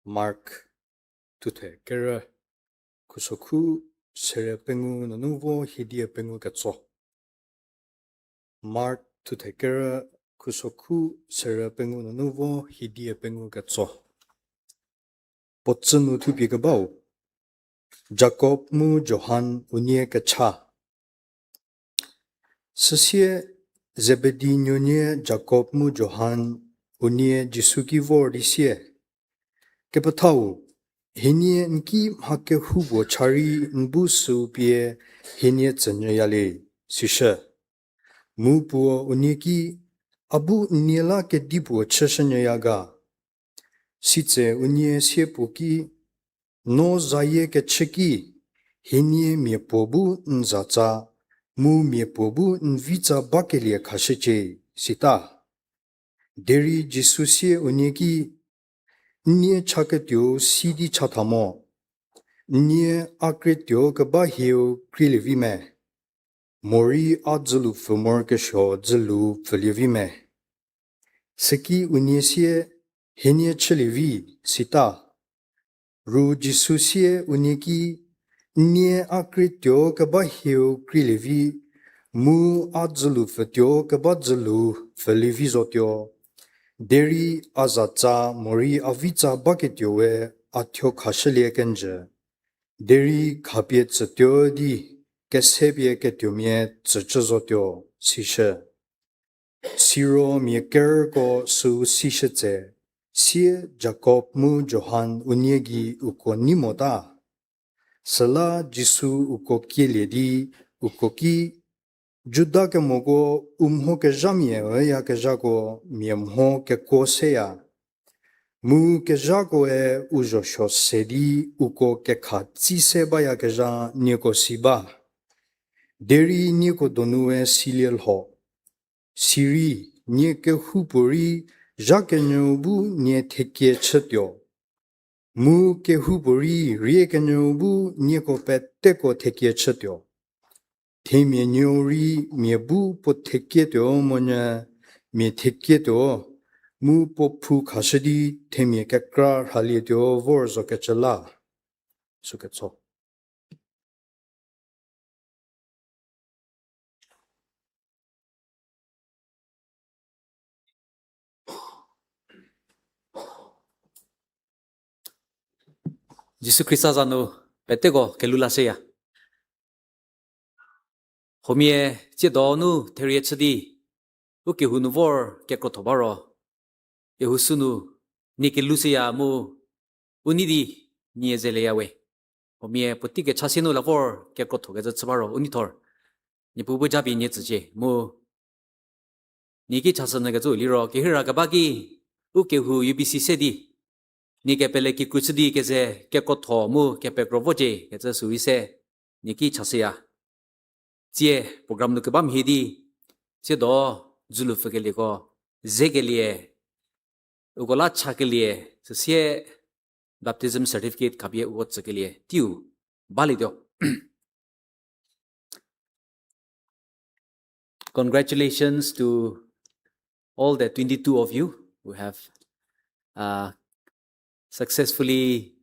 Mark thuthe kerü, khusokhu sere pengou nunu vo hiedie pengou ketso. Mark thuthe kerü, khusokhu sere pengou nunu vo hiedie pengou ketso. Puo tsü nu thupie kebau, Jakob mu Johan unie kecha. Süsie Zebedi nuonie Jakob mu Johan unie Jisu ki vor di sie, Kepethau, hienie n ki mha kehoupuo cha rei n bu süu pie hienie tsünyüyalie, sishü. Mu puo unie ki, A bu n nie la kedipuo chüshünyüya ga? Sitse unie sie puo ki, No zayie kechü ki, hienie miapuo bu n zatsa, mu miapuo bu n vitsa bakelie khashücie, sita. Derei Jisu sie unie ki, N nie chaketuou si di chatha mo. N nie a krietuo keba hieu krielie vi me? Morei a dzülu pfü morokesuo dzülu pfülie vi me? Süki unie sie, Hienie chülie vi, sita. Ru Jisu sie unie ki, N nie a krietuo keba hieu krielie vi, mu a dzülu pfütuo keba dzülu pfülie vi zotuo. Derei a zatsa morei a vitsa baketuo we a thuo khashülie kenjü. Derei khapie tsütuo di kesepie ketuomia tsücü zotuo, sishü. Siro mia kerüko süu sishü tse, sie Jakob mu Johan unie gei uko nei mota. Süla Jisu uko kielie di uko ki, Judakemoko u mhokezhamia üyakezhako mia mho kekuo seya. Mu kezhakoe u zhosuo se di uko kekha tsi se bayakezha nieko si ba. Derei nieko donu we silie lho. Sirei, nie kehoupuorei zha kenyüu bu nie thekie chütuo. Mu kehoupuorei rie kenyüu bu nieko peteko thekie chütuo. Themia nuou rei mia bu puo thekietuo monyü mia thekietuo, mu puo phou khashü di themia kekra rhalietuo vor zokecü la. Süketso. Jisu Khrista za nu peteko kelhou la seya. Huomia tsiedo nu therie chü di, u kehou nu vor kekrotho ba ro, kehou sünu nie kelhou seya mu u nei di nie zeleya we. Huomia puotei kecha sie nu la vor kekrothokecü chü ba ro u neithor Niepuu bu japie nie tsücie mu nie ki chashünyükecü liro, kehira keba ki u kehou U B C se di nie kepele kikru chü di keze kekrotho mu kepekro vocie kecü süu se nie ki chashüya. Tsie program nu keba mhie di, tsiedo dzülu pfükelieko zekelie, uko la chakelie, süsie baptism certificate khapie uko tsükelie teiu balietuo. Congratulations to all the twenty-two of you who have, uh, successfully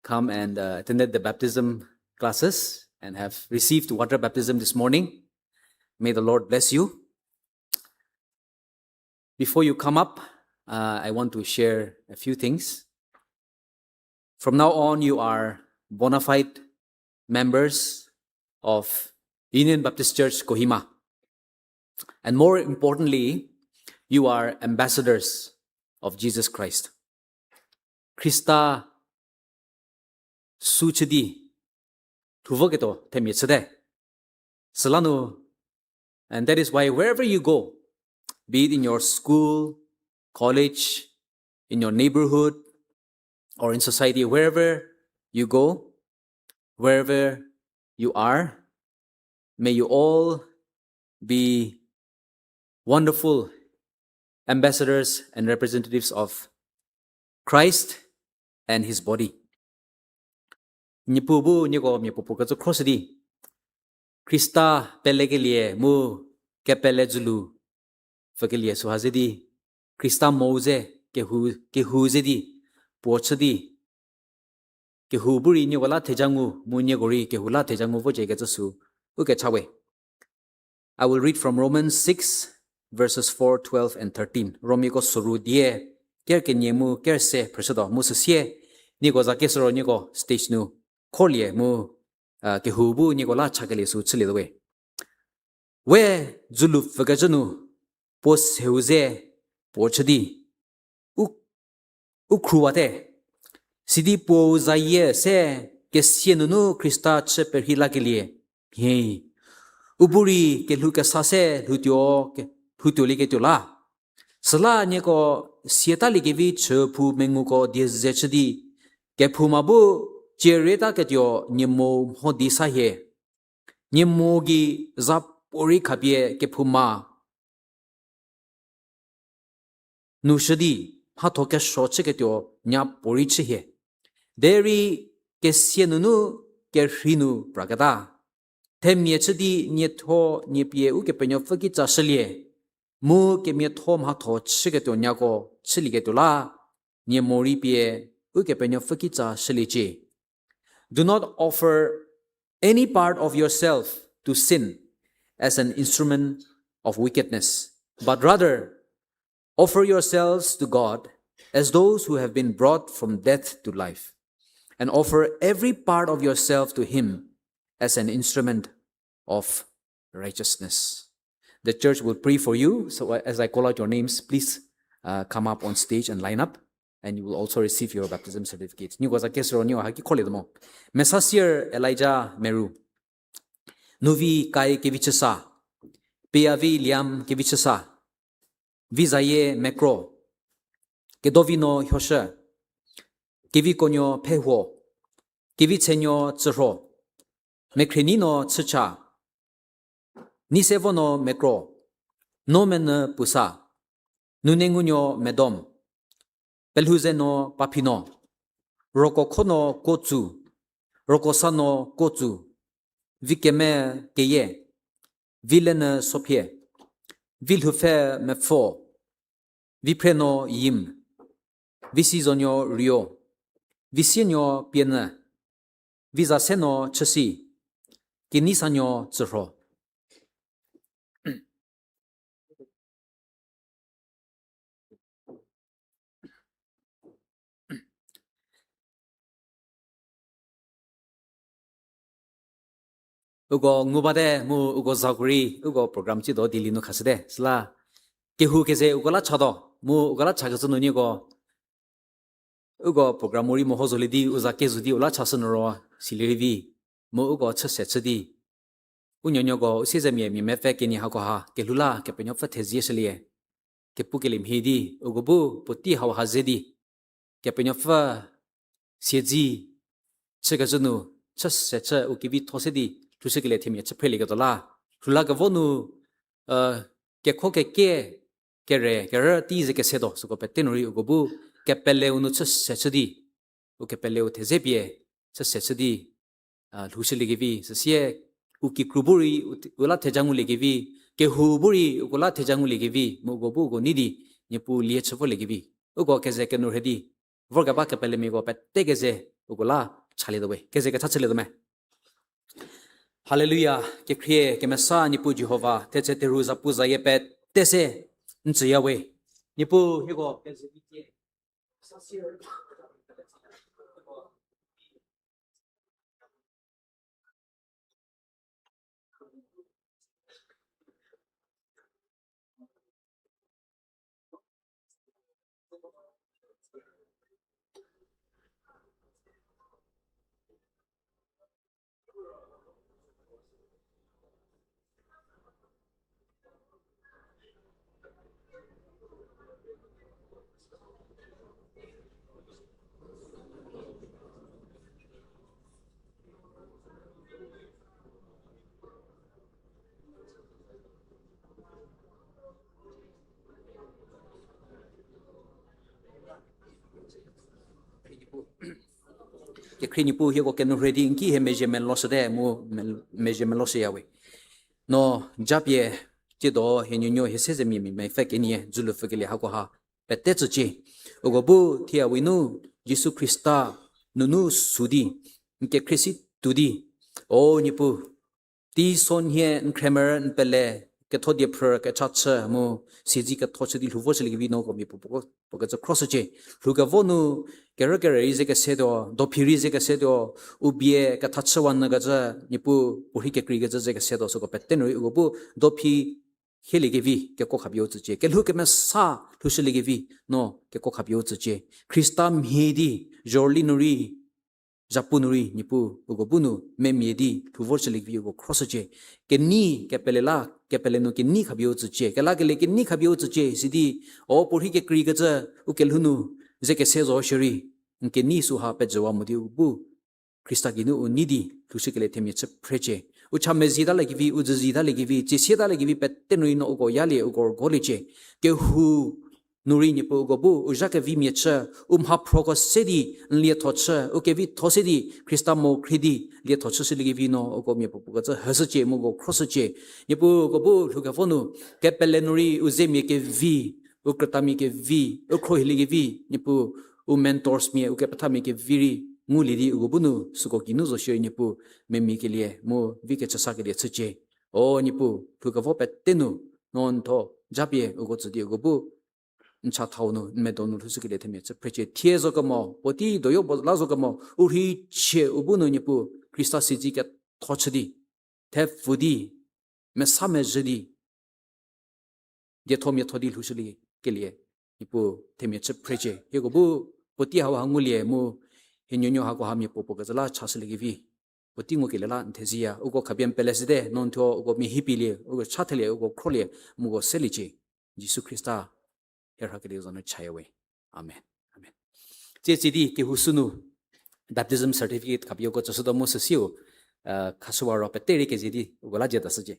come and, uh, attended the baptism classes and have received water baptism this morning. May the Lord bless you. Before you come up, uh, I want to share a few things. From now on, you are bona fide members of Union Baptist Church Kohima. And more importantly, you are ambassadors of Jesus Christ. Khrista su chü di thuvoketuo themia chüte. Süla nu, and that is why wherever you go, be it in your school, college, in your neighborhood, or in society, wherever you go, wherever you are, may you all be wonderful ambassadors and representatives of Christ and his body. Niepuu bu nieko mia puopuo kecü khro shü di, Khrista pelekelie mu kepele dzülu pfükelie süha ze di, Khrista mo ze, kehou, kehou ze di, puo chü di, kehou bu rei nieko la theja ngu, mu nieko rei kehou la theja ngu vocie kecü sü, u kecha we. I will read from Romans six, verses four, twelve, and thirteen. Romiako soru die, ker kenie mu ker se phrüshütuo, mu süsie, nieko za kesüro nieko stage nu kholie mu, uh, kehou bu nieko la chakelie sü chülietuo we. We dzülu pfükecü nu, puo seu ze, puo chü di, u, u khruwate. Sidi puo u zayie se kesia nunu Khrista chü perhei lakelie. Hie. U bu rei kelhou kesa se lhoutuo ke, lhoutuolieketuo la. Süla nieko siataliekevi chüphou menguko die ze chü di, kephouma bu cierietaketuo nie mo mho di sa hie. Nie mo gei za puorei khapie kephouma nu shü di, mhatho kesuo chüketuo nya puorei chü hie. Derei kesia nunu kerhei nu praketa. Themia chü di nietho nie pie Ukepenuopfü kitsa shülie. Mu kemiatho mhatho chüketuo nyako chülieketuo la, nie morei pie Ukepenuopfü kitsa shüliecie. Do not offer any part of yourself to sin as an instrument of wickedness, but rather offer yourselves to God as those who have been brought from death to life, and offer every part of yourself to Him as an instrument of righteousness. The church will pray for you. So, uh, as I call out your names, please, uh, come up on stage and line up, and you will also receive your baptism certificate. Nieko za kesüro nieko haki kholietuo mo. Mesasier Elijah Meru. Nuvi Kai Kevichüsa. Piavi Liam Kevichüsa. Vizaye Mekro. Kedovino Hyoshü. Kevikonuo Phehuo. Kevitsenuo Tsürho. Mekhrienino Chücha. Nisevono Mekro. Nomenyü Pusa. Nunengunuo Medom. Pelhouzeno Paphino. Rokokhono Kotsu. Rokosano Kotsu. Vikeme Keyie. Vilenyü Sophie. Vilhoupfhe Mepfo. Viphrieno Yim. Visizonuo Rio. Visienuo Pienyü. Vizaseno Chüsi. Kenisanuo Tsürho. Uko ngu bate mu uko zako rei uko program tsiedo dilie nu khashüte. Süla kehou keze uko la chatuo mu uko la chakecü nu nieko uko program-u rei meho zolie di u za kezo di u la chashü nu ro silie rei vi mu uko chüse chü di u nuonuoko u siezemia mia mepfü kenie hakoha kelhou la Kepenuopfü thezie shülie. Kepukelie mhie di uko bu puotei hauha ze di Kepenuopfü siedzi chükecü nu chüse chü u kevitho se di lhoushükelie themia chü phrelieketuo la. Lhou la kevo nu, uh, kekho keke kere kerü tei ze kesetuo süko pete nu rei uko bu kepeleu nu chüse chü di u kepeleu theze pie chüse chü di, uh, lhoushüliekevi süsie u kikru bu rei u, u la theja nguliekevi, kehou bu rei uko la theja nguliekevi mu uko bu uko nei di Niepuu lie chü voliekevi uko keze kenourhei di vorkeba kepelemiako pete keze uko la chalietuo we, keze kecha chülietuo me. Haleluya, kekhrie kemesa Niepuu Jihova, thetse theru zapu zayie pete se n tsüya we. Niepuu hieko keze vitie. Kekhrie Niepuu hieko kenourhei di n ki hie mezhie meloshüte mu me-, mezhie meloshüya we. No japie tsiedo hie nuonuo hie siezemia mia mepfü kenie dzülu pfükelie hakoha pete tsücie. Uko bu thie a we nu Jisu Khrista nunu sü di, n kekhrie si tuo di, O Niepuu, teisonhie n khremer n pele, ketho diephrü kechachü mu siedze ketho chü di lhou vo chüliekevi no uko miapuo puo, puo kecü khroshücie. Lhou kevo nu kerü kere rei ze kesetuo, dophi rei ze kesetuo, u bie kethachüwa nyü kecü, Niepuu puorhi kekreikecü ze kesetuo süko pete nu rei uko bu dophi hieliekevi kekuo khapie u tsücie. Kelhou kemesa lhoushüliekevi no kekuo khapie u tsücie. Khrista mhie di, zhorüli nu rei, zhapu nu rei, Niepuu uko bu nu memia di lhou vo chüliekevi uko khroshücie. Kenei kepele la, kepele nu kenei khapie u tsücie. Kelakelie kenei khapie u tsücie, sidi, O puorhi kekreikecü, u kelhou nu ze kese zo shierei, n kenei süha pejüwa mo di u bu Khrista geinu u nei di lhoushükelie themia chü phrecie. U cha mezhie taliekevi, u dzüzie taliekevi, tsiesie taliekevi pete nu rei no uko yalie, uko rügoliecie. Kehou nu rei Niepuu uko bu u zha kevimia chü, u mhaphroko se di n lietho chü, u kevitho se di Khrista mo khrie di lietho chüshüliekevi no uko miapuo puo kecü hüshücie mu uko khroshücie. Niepuu uko bu lhou kevo nu kepele nu rei u zemia kevi, u krütamia kevi, u khrohiliekevi, Niepuu u mentorsmia, u kepethamia kevi rei ngulie di uko bu nu süko geinu zo shierei Niepuu memia kelie mu vi kechüsakelie chücie. O Niepuu, lhou kevo pete nu no n thuo japie uko tsü di uko bu n chathau nu n medo nu lhoushükelie themia chü phrecie. Thie zo kemo, puotei doyo bo la zo kemo, u rheichie u bu nu Niepuu Khrista siedze ketho chü di, thepfü di, mesa mezhü di, dietho miatho di lhoushüliekelie Niepuu themia chü phrecie. Hieko bu puotei hauha ngulie mu hie nuonuo hakoha miapuo puo kecü la chashüliekevi, puotei ngukelie la n thezieya. Uko khapie n pele shüte, no n thuo uko mia hiepielie, uko chathelie, uko khrolie mu uko seliecie. Jisu Khrista hie rhakelie za nu chaya we. Amen. Amen. Tsie tsidi kehou sünu baptism certificate khapie uko tsüshütuo mu süsiu khashüwa ro pete rei kezie di uko la dzie tashücie.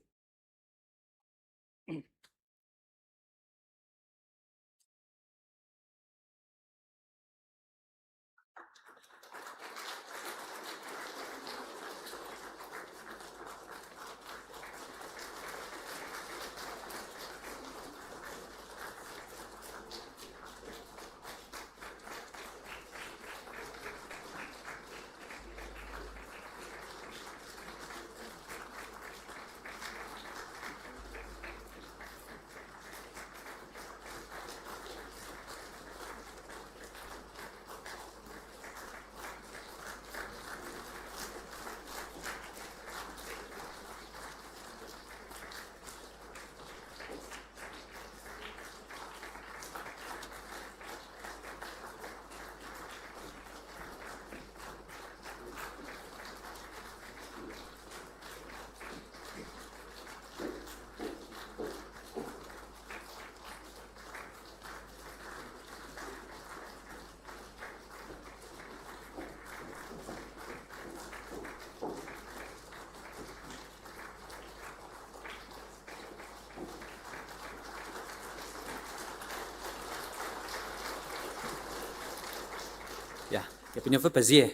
Ya, Kepenuopfü pezie.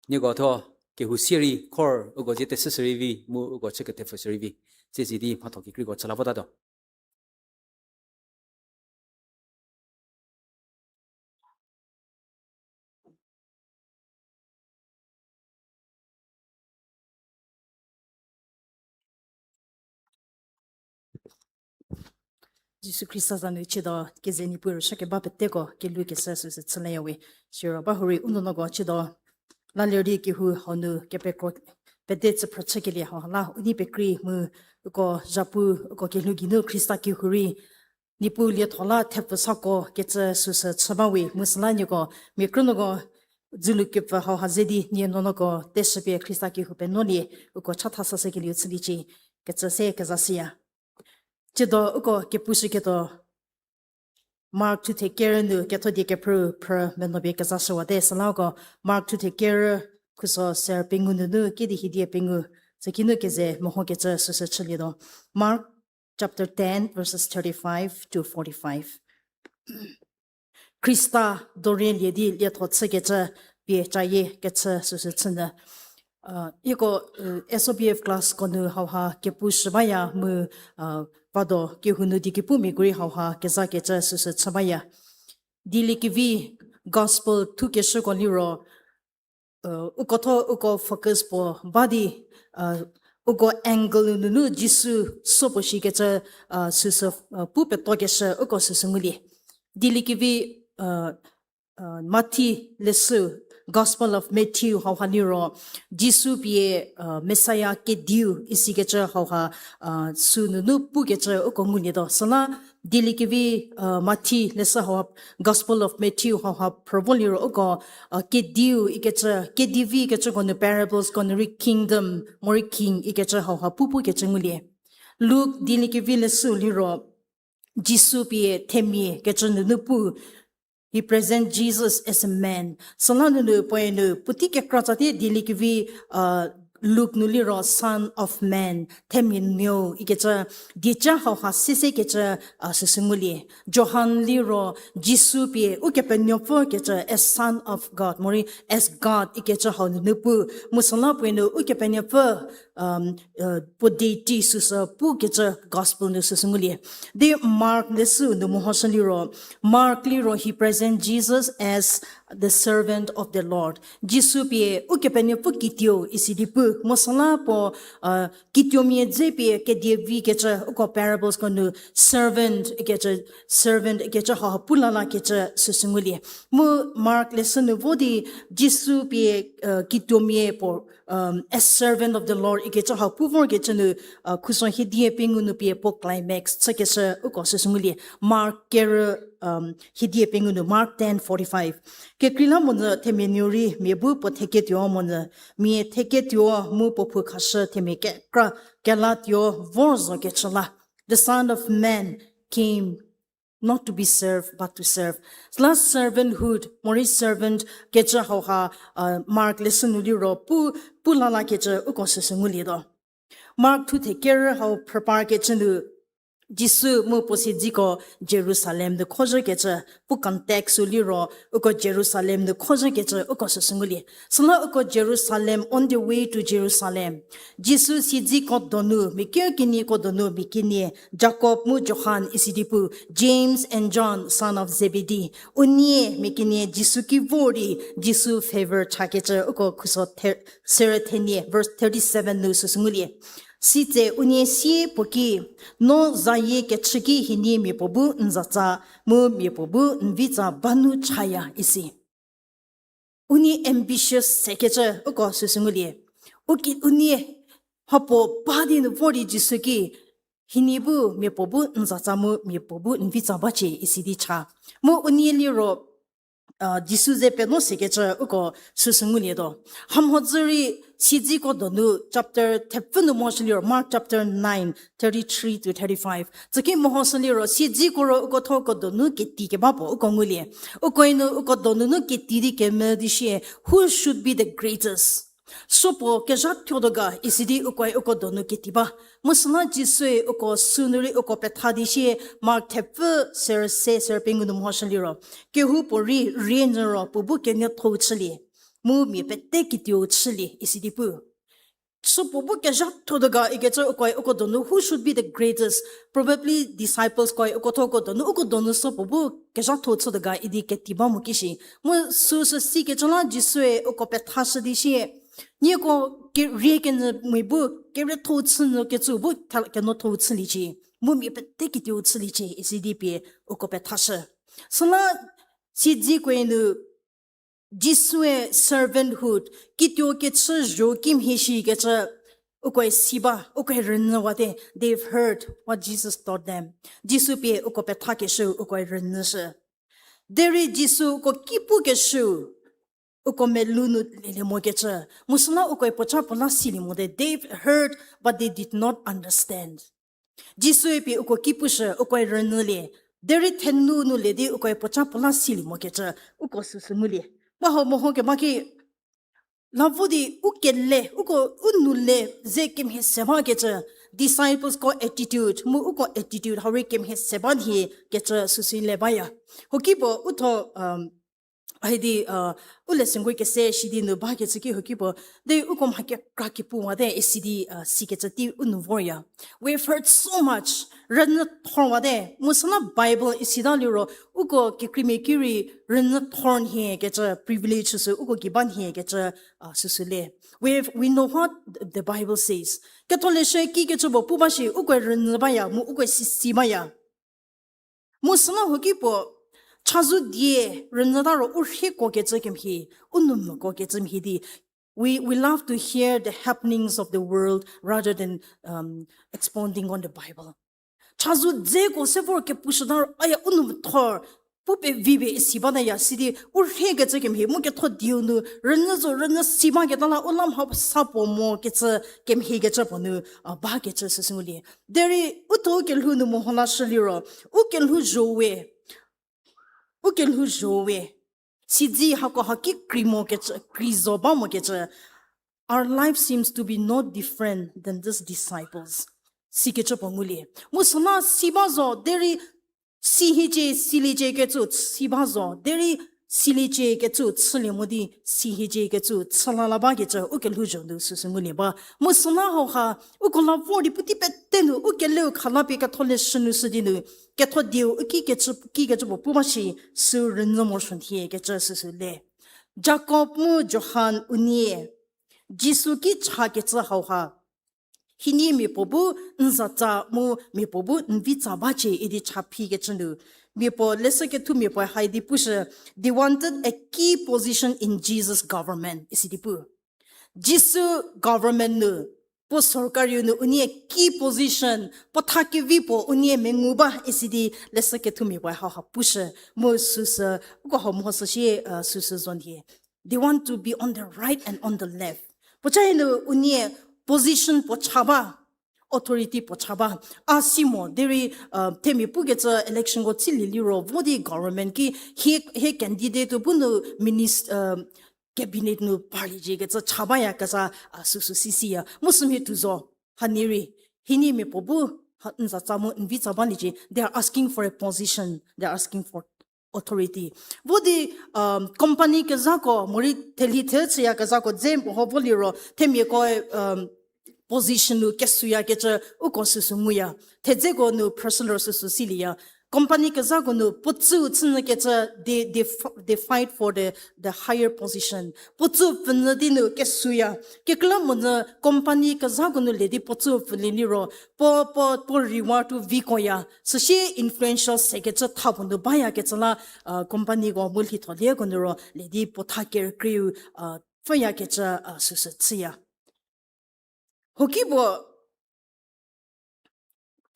Nieko thuo kehou sie rei khor uko zie tesüshü rei vi, mu uko chü kethepfü shü rei vi. Tsie tsidi mhatho kekreiko chü la votatuo. Jisu Khrista za nu chüdo keze Niepuu rüsuo keba peteko kelhou kesa süsü chüleya we. Siro ba hurei u nuonuoko chüdo la ler di kehou hau nu kepekro pete tsüphrü chükelie hau la u nei pekrei mu uko zhapu uko kelhou geinu Khrista kehou rei Niepuu lietho la thepfü sako kecü süsü chü ba we mu süla nieko mia krünuoko dzülu kepfü hau ha ze di nie nuonuoko teshüpie Khrista kehou penuolie uko chatha sashükelieu chüliecie kecü se kezashüya. Chüdo uko kepushüketuo Mark thuthe kerü nu kethodie kephrü phrü menuopie kezashüwate süla uko Mark thuthe kerü khuso ser pengou nunu kedi hiedie pengou tsükinu keze mehokecü süsü chülietuo. Mark chapter ten, verses thirty-five to forty-five. Khrista dorielie di lietho chükecü pie cayie kecü süsü chünyü. Iko S O B F class ko nu hauha kepushü baya mu vado kehou nu di kepu miakrei hauha kezakecü süsü chü baya. Dieliekevi gospel thukeshüko liro, uko tho uko focus puo ba di, uko angle nunu Jisu so puo shikecü, süsü, pu petokeshü uko süsü ngulie. Dieliekevi, Mathi leshü, Gospel of Matthew hauha liro, Jisu pie, Messiah kediu isikecü hauha, sü nunu pukecü uko ngulietuo. Süla Dieliekevi, Mathi leshü hauha, Gospel of Matthew hauha phrü vo liro uko, kediu ikecü, kedivi ikecüko nu parables ko nu rei kingdom, morei king ikecü hauha pu pukecü ngulie. Luk Dieliekevi leshü liro, Jisu pie themia kecü nunu pu, he present Jesus as a man. Süla nunu puoe nu puotei kekra tsatie Dieliekevi, Luk nu liro Son of Man, themia nuou ikecü dieca hauha sese kecü, süsü ngulie. Johan liro Jisu pie Ukepenuopfü kecü as Son of God, morei as God ikecü hau nunu pu. Mu süla puoe nu Ukepenuopfü, puo deity süsü pukecü gospel nu süsü ngulie. Di Mark leshü nu mehoshü liro, Mark liro he present Jesus as the servant of the Lord. Jisu pie Ukepenuopfü kituo isi di pu. Mu süla puo, kituomia dze pie kedievi kecü uko parables ko nu servant ikecü, servant ikecü hauha pu lalakecü süsü ngulie. Mu Mark leshü nu vo di Jisu pie, kituomia puo, as servant of the Lord ikecü hau pu vorkecü nu, khuso hiedie pengou nu pie puo climax chükeshü uko süsü ngulie. Mark kerü, hiedie pengou nu, Mark ten forty-five. Kekreilamonyü themia nuou rei mia bu puo theketuo monyü, mia theketuo mu puo phou khashü themia kekra kelatuo vor zokecü la. The Son of Man came not to be served, but to serve. Süla servanthood, morei servant kecü hauha, Mark leshü nu liro pu, pu lalakecü uko süsü ngulietuo. Mark thuthe kerü hau phrüpar kecü nu, Jisu mu puo siedziko Jerusalem nu khozhükecü, pu context sü liro, uko Jerusalem nu khozhükecü uko süsü ngulie. Süla uko Jerusalem, on the way to Jerusalem. Jisu siedziko donu, mia ker kenieko donu, mia kenie, Jakob mu Johan isi di pu, James and John, son of Zebedee. Unie mia kenie Jisu ki vor di, Jisu favor chakecü uko khuso ther-, serü thenie, verse thirty-seven nu süsü ngulie. Sitse unie sie puo ki, no zayie kechü ki hienie mia puo bu n zatsa, mu mia puo bu n vitsa ba nu chaya isi. Unie ambitious sekecü uko süsü ngulie. Uki unie mhapuo ba di nu vor di Jisu ki, hienie bu mia puo bu n zatsa mu mia puo bu n vitsa bacie isi di cha. Mu unie liro, Jisu ze penuo sekecü uko süsü ngulietuo. Hamhodzü rei siedziko donu chapter thepfü nu mehoshü liro, Mark chapter nine, thirty-three to thirty-five. Tsüki mehoshü liro, siedziko ro uko thoko donu keti keba puo uko ngulie. Ukoe nu uko donu nu keti di kemü di shie, who should be the greatest? Supuo kezhathotuo ga isi di ukoe uko donu keti ba. Mu süla Jisue uko sünu rei uko petha di shie, Mark thepfü serü se serü pengou nu mehoshü liro, kehoupuorei rie nyü ro puo bu keniethou chülie, mu mia pete kituou chülie isi di pu. Supuo bu kezhathotuo ga ikecü ukoe uko donu, who should be the greatest? Probably disciples koe uko thoko donu, uko donu supuo bu kezhatho chütuo ga idi keti ba mo kishi. Mu süsü sikecü la Jisue uko pethashü di shie, nieko ke-, rie kenyü mia bu kerietho chünyü kecü bu tha-, keniethou chüliecie, mu mia pete kituou chüliecie isi di pie uko pethashü. Süla siedzikoe nu Jisue servanthood, kituou kechü zho kimhie shikecü ukoe si ba, ukoe rünyüwate, they've heard what Jesus taught them. Jisu pie uko pethakeshü ukoe rünyüshü. Derei Jisu uko ki pukeshü, uko melou nu lelie mokecü, mu süla ukoe puocha puo la silie mote, they've heard, but they did not understand. Jisue pie uko ki pushü, ukoe rünyülie, derei thenu nu lie di ukoe puocha puo la silie mokecü, uko süsü ngulie. Ba hau meho keba ki, la vo di u kele, uko u nu le ze kemhie se bakecü, disciples ko attitude, mu uko attitude hau rei kemhie se ba nhie kecü süsü le baya. Huokipuo u tho, um, Hidi, uh, u lesson ko kese shidi nu bakecü ki huki puo, de uko mha kekra kepu wate, isidi, uh, sikecü tei u nu vorya. We've heard so much. Rünyü thor wate. Mu süla Bible isita liro, uko kekreimia ki rei rünyü thor nhie kecü privilege süsü, uko ki ba nhie kecü, uh, süsü le. We've, we know what the Bible says. Ketholeshü ki kecü puo pu ba shi, uko rünyü baya, mu uko sisi baya. Mu süla huki puo, chazou die rünyü ta ro u rhieko kecü kemhie, u nu mvüko kecü mhie di. We, we love to hear the happenings of the world rather than, um, expounding on the Bible. Chazou dzeko se vor kepushü ta ro, aya u nu mvüthor, pu pevi pie isi ba ta ya sidi, u rhiekecü kemhie, mu ketho dieu nu, rünyü zo, rünyü si ba keta la, u la mha sa puo mo kecü, kemhie kecü puo nu, uh, bakecü süsü ngulie. Derei, u tho u kelhou nu meho lashü liro, u kelhou zho we, u kelhou zho we. Sidi hako haki krei mo kecü, krei zo ba mo kecü. Our life seems to be no different than these disciples. Sikecü puo ngulie. Mu süla si ba zo, derei si hiecie, siliecie kecü si ba zo, derei siliecie kecü chülie mo di, si hiecie kecü chü la la bakecü, u kelhou zho nu süsü ngulie ba. Mu süla hauha, uko la vor di puotei pete nu, u keleu khala pie ketholeshü nu sü di nu, ketho dieu u ki kecü, ki kecü puo pu ba shi, sü rünyü morosuo nhie kecü süsü le. Jakob mu Johan unie, Jisu ki cha kecü hauha. Hienie mia puo bu n zatsa mu mia puo bu n vitsa bacie idi cha phi kecü nu. Mia puo leshü kethu mia puo hai di pushü, they wanted a key position in Jesus' government, isi di pu. Jisu government nu, puo sorkariu nu unie key position, puo tha kevi puo unie mengu ba isi di leshü kethu mia puo hauha pushü, mu süsü, uko hau mho süsie, uh, süsü zo nhie. They want to be on the right and on the left. Puoca nu unie position puo cha ba, authority puo cha ba. A si mo, derei, uh, themia pukecü election ko tsilie liro, vo di government ki, hie, hie candidate bu nu minis-, uh, cabinet nu parliecie kecü cha bayakezha, uh, süsü sisiya. Mu sümhie tuo zo, hanie rei, hienie mia puo bu, ha, n zatsa mu n vitsa baliecie, they are asking for a position, they are asking for authority. Vo di, um, company kezhako, morei thelhi the chüyakezhako dze meho vo liro, themiako, um, position nu kesuyakecü uko süsü nguya. Thedzeko nu personal süsü silieya. Company kezhako nu puotsüu chünyükecü, they, they, f- they fight for the, the higher position. Puotsüu pfünyü di nu kesuya. Kekreilamonyü company kezhako nu le di puotsüu pfülie liro, puo, puo, puo reward-u vikoya. Süsie influential sekecü tha puo nu bayakecü la, uh, companyko mu lhitholieko nu ro le di puo tha kerükrieu, uh, pfhüyakecü, uh, süsü chüya. Huoki puo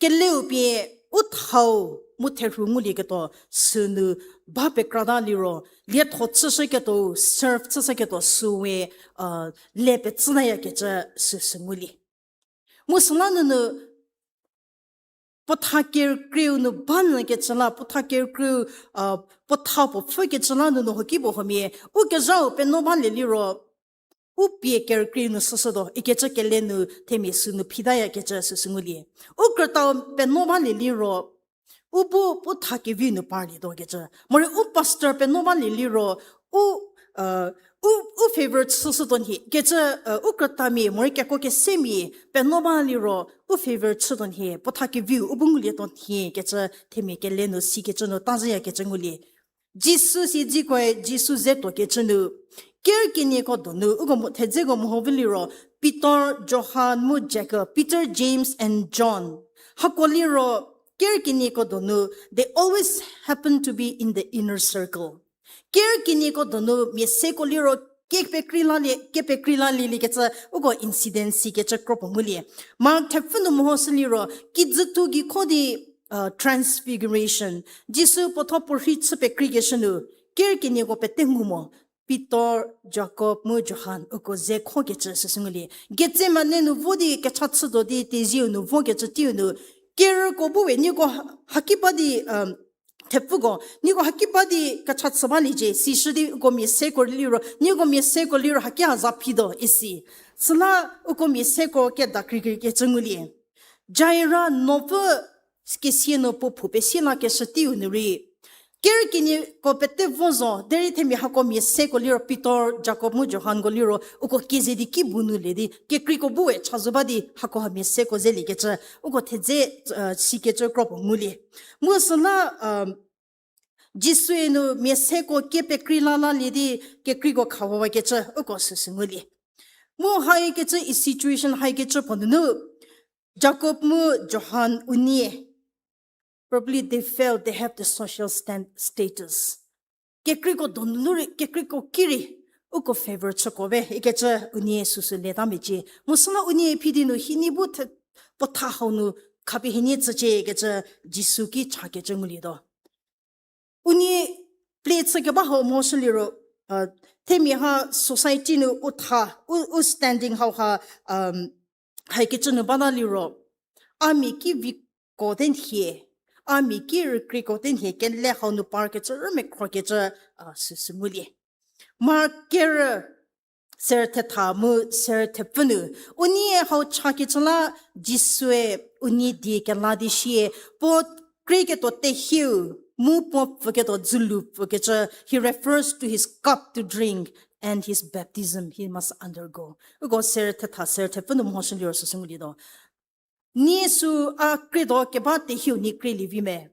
keleu pie u thau mu therhu ngulieketuo sünu ba pekrata liro, lietho chüshüketuo, serve chüshüketuo süwe, uh, le petsütayakecü süsü ngulie. Mu süla nunu puo tha kerükrieu nu banyükecü la, puo tha kerükrieu, uh, puo tha puo pfhükecü la nunu huoki puo huomia, u kezhau penuo balie liro, u pie kerükrieu nu süshütuo ikecü kele nu themia sünu phitayakecü süsü ngulie. U krütau penuo balie liro, u bu puo tha kevi nu parlietuokecü. Morei u pastor penuo balie liro, u, uh, u, u favor chüshütuo nhie kecü, uh, u krütamia morei kekuo kesemia penuo ba liro, u favor chütuo nhie, puo tha keviu u bu ngulietuo nhie kecü themia kele nu sikecü nu tazhüyakecü ngulie. Jisu si dzikoe Jisu ze tuokecü nu, ker kenieko donu, uko mu, thedzeko meho vi liro, Pitor, Johan mu Jakob, Peter, James and John. Hako liro, ker kenieko donu, they always happen to be in the inner circle. Ker kenieko donu mia seko liro, kepekreilalie, kepekreilalielie kecü, uko incident sikecü kropuo ngulie. Mark thepfü nu mehoshü liro, kijüthu geikho di, uh, Transfiguration. Jisu puotho puorhi chü pekreikeshü nu, ker kenieko pete ngu mo. Pitor, Jakob mu Johan uko ze khokecü süsü ngulie. Getsemane nu vo di kecha chütuo di tezieu nu vokecü teiu nu, kerüko bu we nieko ha-, haki ba di, um, thepfüko, nieko haki ba di kecha chü baliecie, sishü di uko mia seko liro, nieko mia seko liro haki ha za phituo isi. Süla uko mia seko kedakreikreikecü ngulie. Jaira nopfü kesie nu puo phou pesie lakeshü teiu nu rei, Ker kenieko pete vo zo, derei themia hako mia seko liro Pitor, Jakob mu Johan ko liro, uko keze di ki bu nu le di, kekreiko bu we chazou ba di, hako ha mia seko zeliekecü, uko thedze, uh, sikecü kro puo ngulie. Mu süla, um, Jisue nu mia seko kie pekrei la lalie di, kekreiko khawawakecü, uko süsü ngulie. Mu haikecü, i situation haikecü puo nunu, Jakob mu Johan unie, probably they felt they have the social stand, status. Kekreiko donu rei, kekreiko ki rei, uko favor chüko be, ikecü unie süsü le ta mecie. Mu süla unie phi di nu hini bu the, puo tha hau nu khapie hinie tsücie kecü Jisu ki chakecü ngulietuo. Unie play chükeba hau mo shü liro, uh, themia ha society nu u tha, u, u standing hau ha, um, haikecü nu bata liro, a mia ki viko te nhie, a mia ki rükreiko te nhie, kele hau nu parkecü rümekhokecü, uh, süsü ngulie. Mark kerü serü thetha mu serü thepfü nu, unie hau chakecü la Jisue unie die kela di sie, puo kreiketuo tehieu, mu puo pfüketuo dzülu pfükecü, he refers to his cup to drink and his baptism he must undergo. Uko serü thetha serü thepfü nu mhoshü liro süsü ngulietuo. Nie sü a kretuo keba tehieu nie krelie vi me.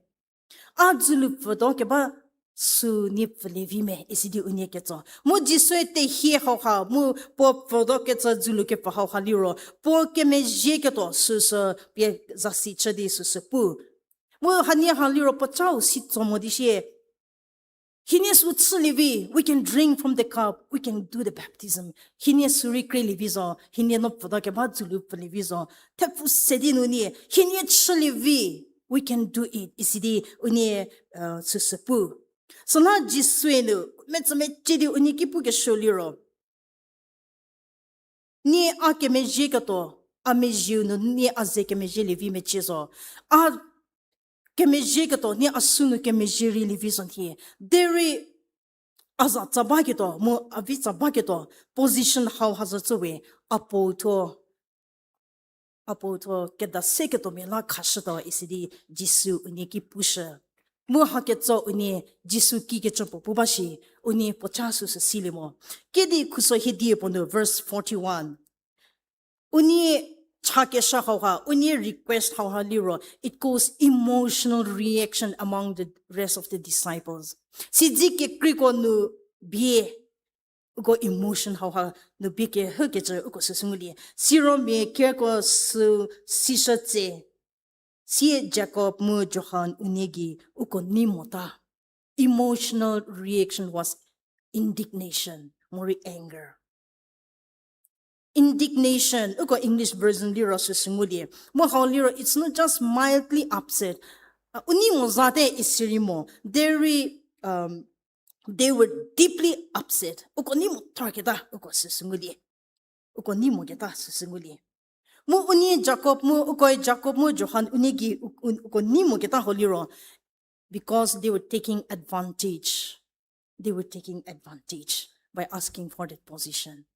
A dzülu pfütuo keba sü nie pfülie vi me, isi di unie ketso. Mu Jisue tehie hau ha, mu puo pfütuo kecü dzülu kepfü hau ha liro, puo kemezhieketuo süsü pie zasi chü di süsü pu. Mu hanie ha liro puo chau si tso mo di sie, hienie sü chülie vi, we can drink from the cup, we can do the baptism. Hienie sü rei krelie vi zo, hienie no pfütuo keba dzülu pfülie vi zo. Thepfu se di nu nie, hienie chülie vi, we can do it, isi di unie, uh, süsü pu. Süla Jisue nu metsümecie di unie ki pukeshü liro, nie a kemezhieketuo, a mezhieu nu nie a ze kemezhielie vi mecie zo. A kemezhieketuo nie a sü nu kemezhie rei lie vi zo nhie. Derei a za tsa baketuo, mu a vi tsa baketuo, position hau ha zo tsü we, a puo thuo, a puo thuo keda seketuomia la khashütuo isi di Jisu unie ki pushü. Mu haketso unie Jisu kikecü puo pu ba shi, unie puo cha süsü silie mo. Kedi khuso hiedie puo nu verse forty-one. Unie chakeshü hau ha, unie request hau ha liro, it caused emotional reaction among the rest of the disciples. Sidzi kekreiko nu bie, uko emotion hau ha nu bie kehükecü uko süsü ngulie. Siro mia kerko sü sishü tse, sie Jakob mu Johan unie gei uko nei mota. Emotional reaction was indignation, morei anger. Indignation, uko English version liro süsü ngulie. Mu hau liro, it's not just mildly upset. Uh, u nei mo zate isi rei mo. They, um, they were deeply upset. Uko nei mo thorketa, uko süsü ngulie. Uko nei moketa süsü ngulie. Mu unie Jakob mu, ukoe Jakob mu Johan unie gei u-, u-, uko nei moketa hau liro, because they were taking advantage. They were taking advantage by asking for that position.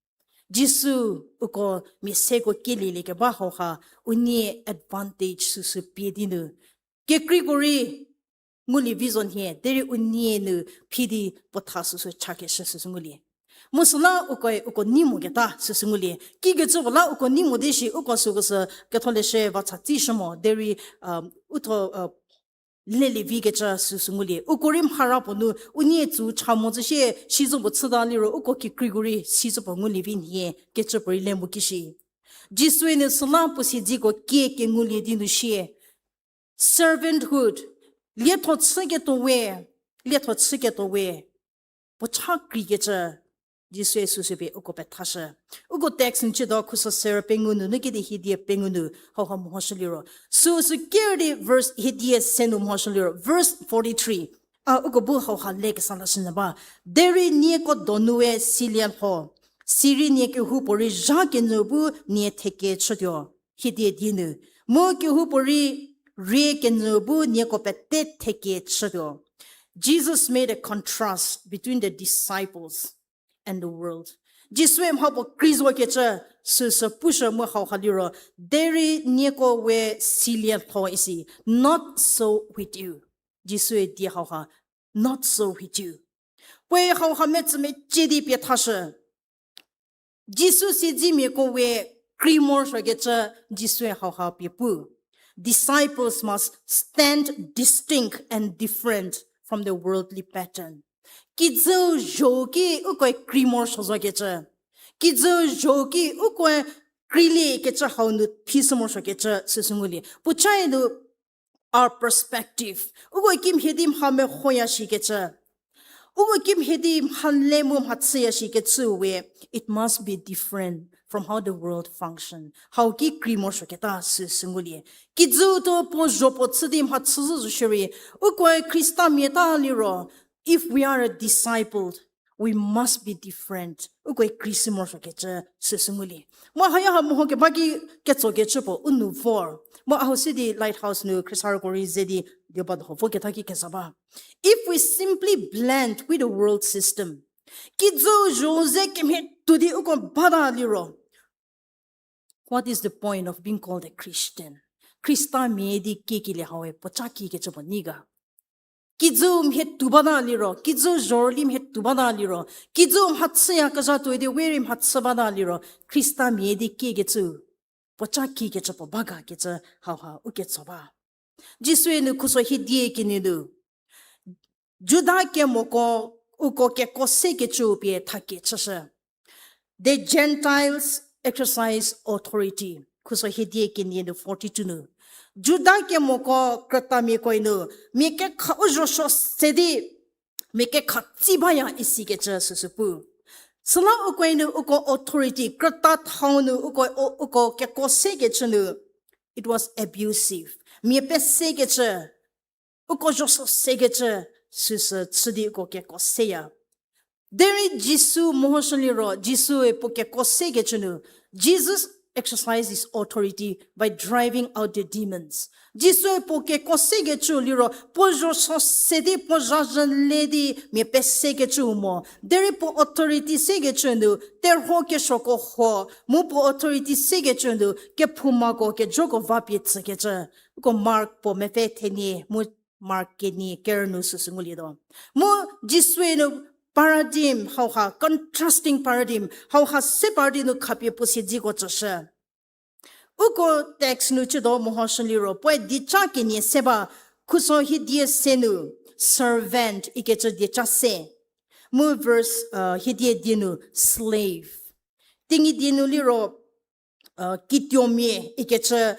Jisu uko mia seko kielieliekeba hau ha, unie advantage süsü pie di nu, kekreiko rei ngulie vi zo nhie, derei unie nu phi di puo tha süsü chakeshü süsü ngulie. Mu süla ukoe uko nei moketa süsü ngulie. Kikecü puo la uko nei mo di shi uko süko sü ketholeshü va cha tsishü mo, derei, um, u tho, uh, lelie vikecü süsü ngulie. Uko rei mhara puo nu unie tsü cha mo zü shie, si zo puo chüta liro uko kekreiko rei si zo puo ngulie vi nhie, kecü puo rei le mo kishi. Jisue nu süla puo siedziko kie kengulie di nu shie, servanthood, lietho chüketuo we, lietho chüketuo we, puo cha kreikecü, Jisue süsü pie uko pethashü. Uko text n chüdo khuso serü pengou nu, nu kedi hiedie pengou nu, hau ha mehoshü liro. Süsü ker di verse hiedie se nu mehoshü liro. Verse forty-three. A, uko bu hau ha le kesa lashünyü ba. Derei nieko donue silie lho. Sirei nie kehoupuorei zha kenyü bu nie theke chütuo. Hiedie die nu. Mu kehoupuorei rie kenyü bu nieko pete theke chütuo. Jesus made a contrast between the disciples and the world. Jisue mha puo kreizo kecü süsü pushü mu hau ha liro, derei nieko we silie lho isi, not so with you. Jisue die hau ha not so with you. Puoe hauha metsümecie di pie thashü. Jisu siedzemiako we kri morosuokecü Jisue hauha pie pu. Disciples must stand distinct and different from the worldly pattern. Kijüu zho ki ukoe kri morosuo zokecü. Kijüu zho ki ukoe krilie kecü hau nu phi sü morosuokecü süsü ngulie. Puocae nu our perspective. Uko kimhie di mha mehoya shikecü. Uko kimhie di mha le mu mha chüya shikecü we, it must be different from how the world function. Hau ki kri morosuoketa süsü ngulie. Kijüu tuo puo zho puo chü di mha chüzhü zo shierei, ukoe Khristamia ta liro, if we are a disciple, we must be different. Ukoe kri sü morosuokecü süsü ngulie. Mu haya ha meho keba ki ketsokecü puo u nu vor. Mu a hau si di Lighthouse nu khriesarüko rei ze di dioba do voketa ki keza ba. If we simply blend with the world system, kijüu zho ze kemhie tuo di uko bata liro, what is the point of being called a Christian? Khristamia di kiekelie haue puoca kikecü puo nyi ga. Kijüu mhie tuo bata liro, kijüu zho rüli mhie tuo bata liro, kijüu mha chüyakezha tuoi di we rei mha chü bata liro, Khristamia di kiekecü puoca kikecü puo ba ga kecü hauha u ketso ba. Jisue nu khuso hiedie kenie nu Juda kemoko uko keko sekecü pie thakie chüshü. The Gentiles exercise authority. Khuso hiedie kenie nu forty-two nu. Juda kemoko krütamiako nu, mia kekha u zho suo se di, mia kekha tsi baya isikecü süsü pu. Süla uko nu uko authority, krüta thau nu uko, uko keko sekecü nu, it was abusive. Mia pesekecü, uko zho suo sekecü süsü chü di uko keko seya. Derei Jisu mehoshü liro, Jisue puo keko sekecü nu, Jesus exercised his authority by driving out the demons. Jisue puo keko sekecü liro, puo zho suo se di puo zha zhü le di mia pesekecü mo. Derei puo authority sekecü nu, terhuo kesuoko huo, mu puo authority sekecü nu, kephoumako kejoko va pie tsükecü. Uko Mark puo mepfü thenie, mu Mark kenie kerü nu süsü ngulietuo. Mu Jisue nu paradigm hauha, contrasting paradigm hauha se paradigm nu khapie puo siedzeko tsüshü. Uko text nu chüdo mehoshü liro, puoe dieca kenie se ba, khuso hiedie se nu, servant ikecü dieca se. Mu verse, hiedie die nu, slave. Tenyidie nu liro, kituomia ikecü,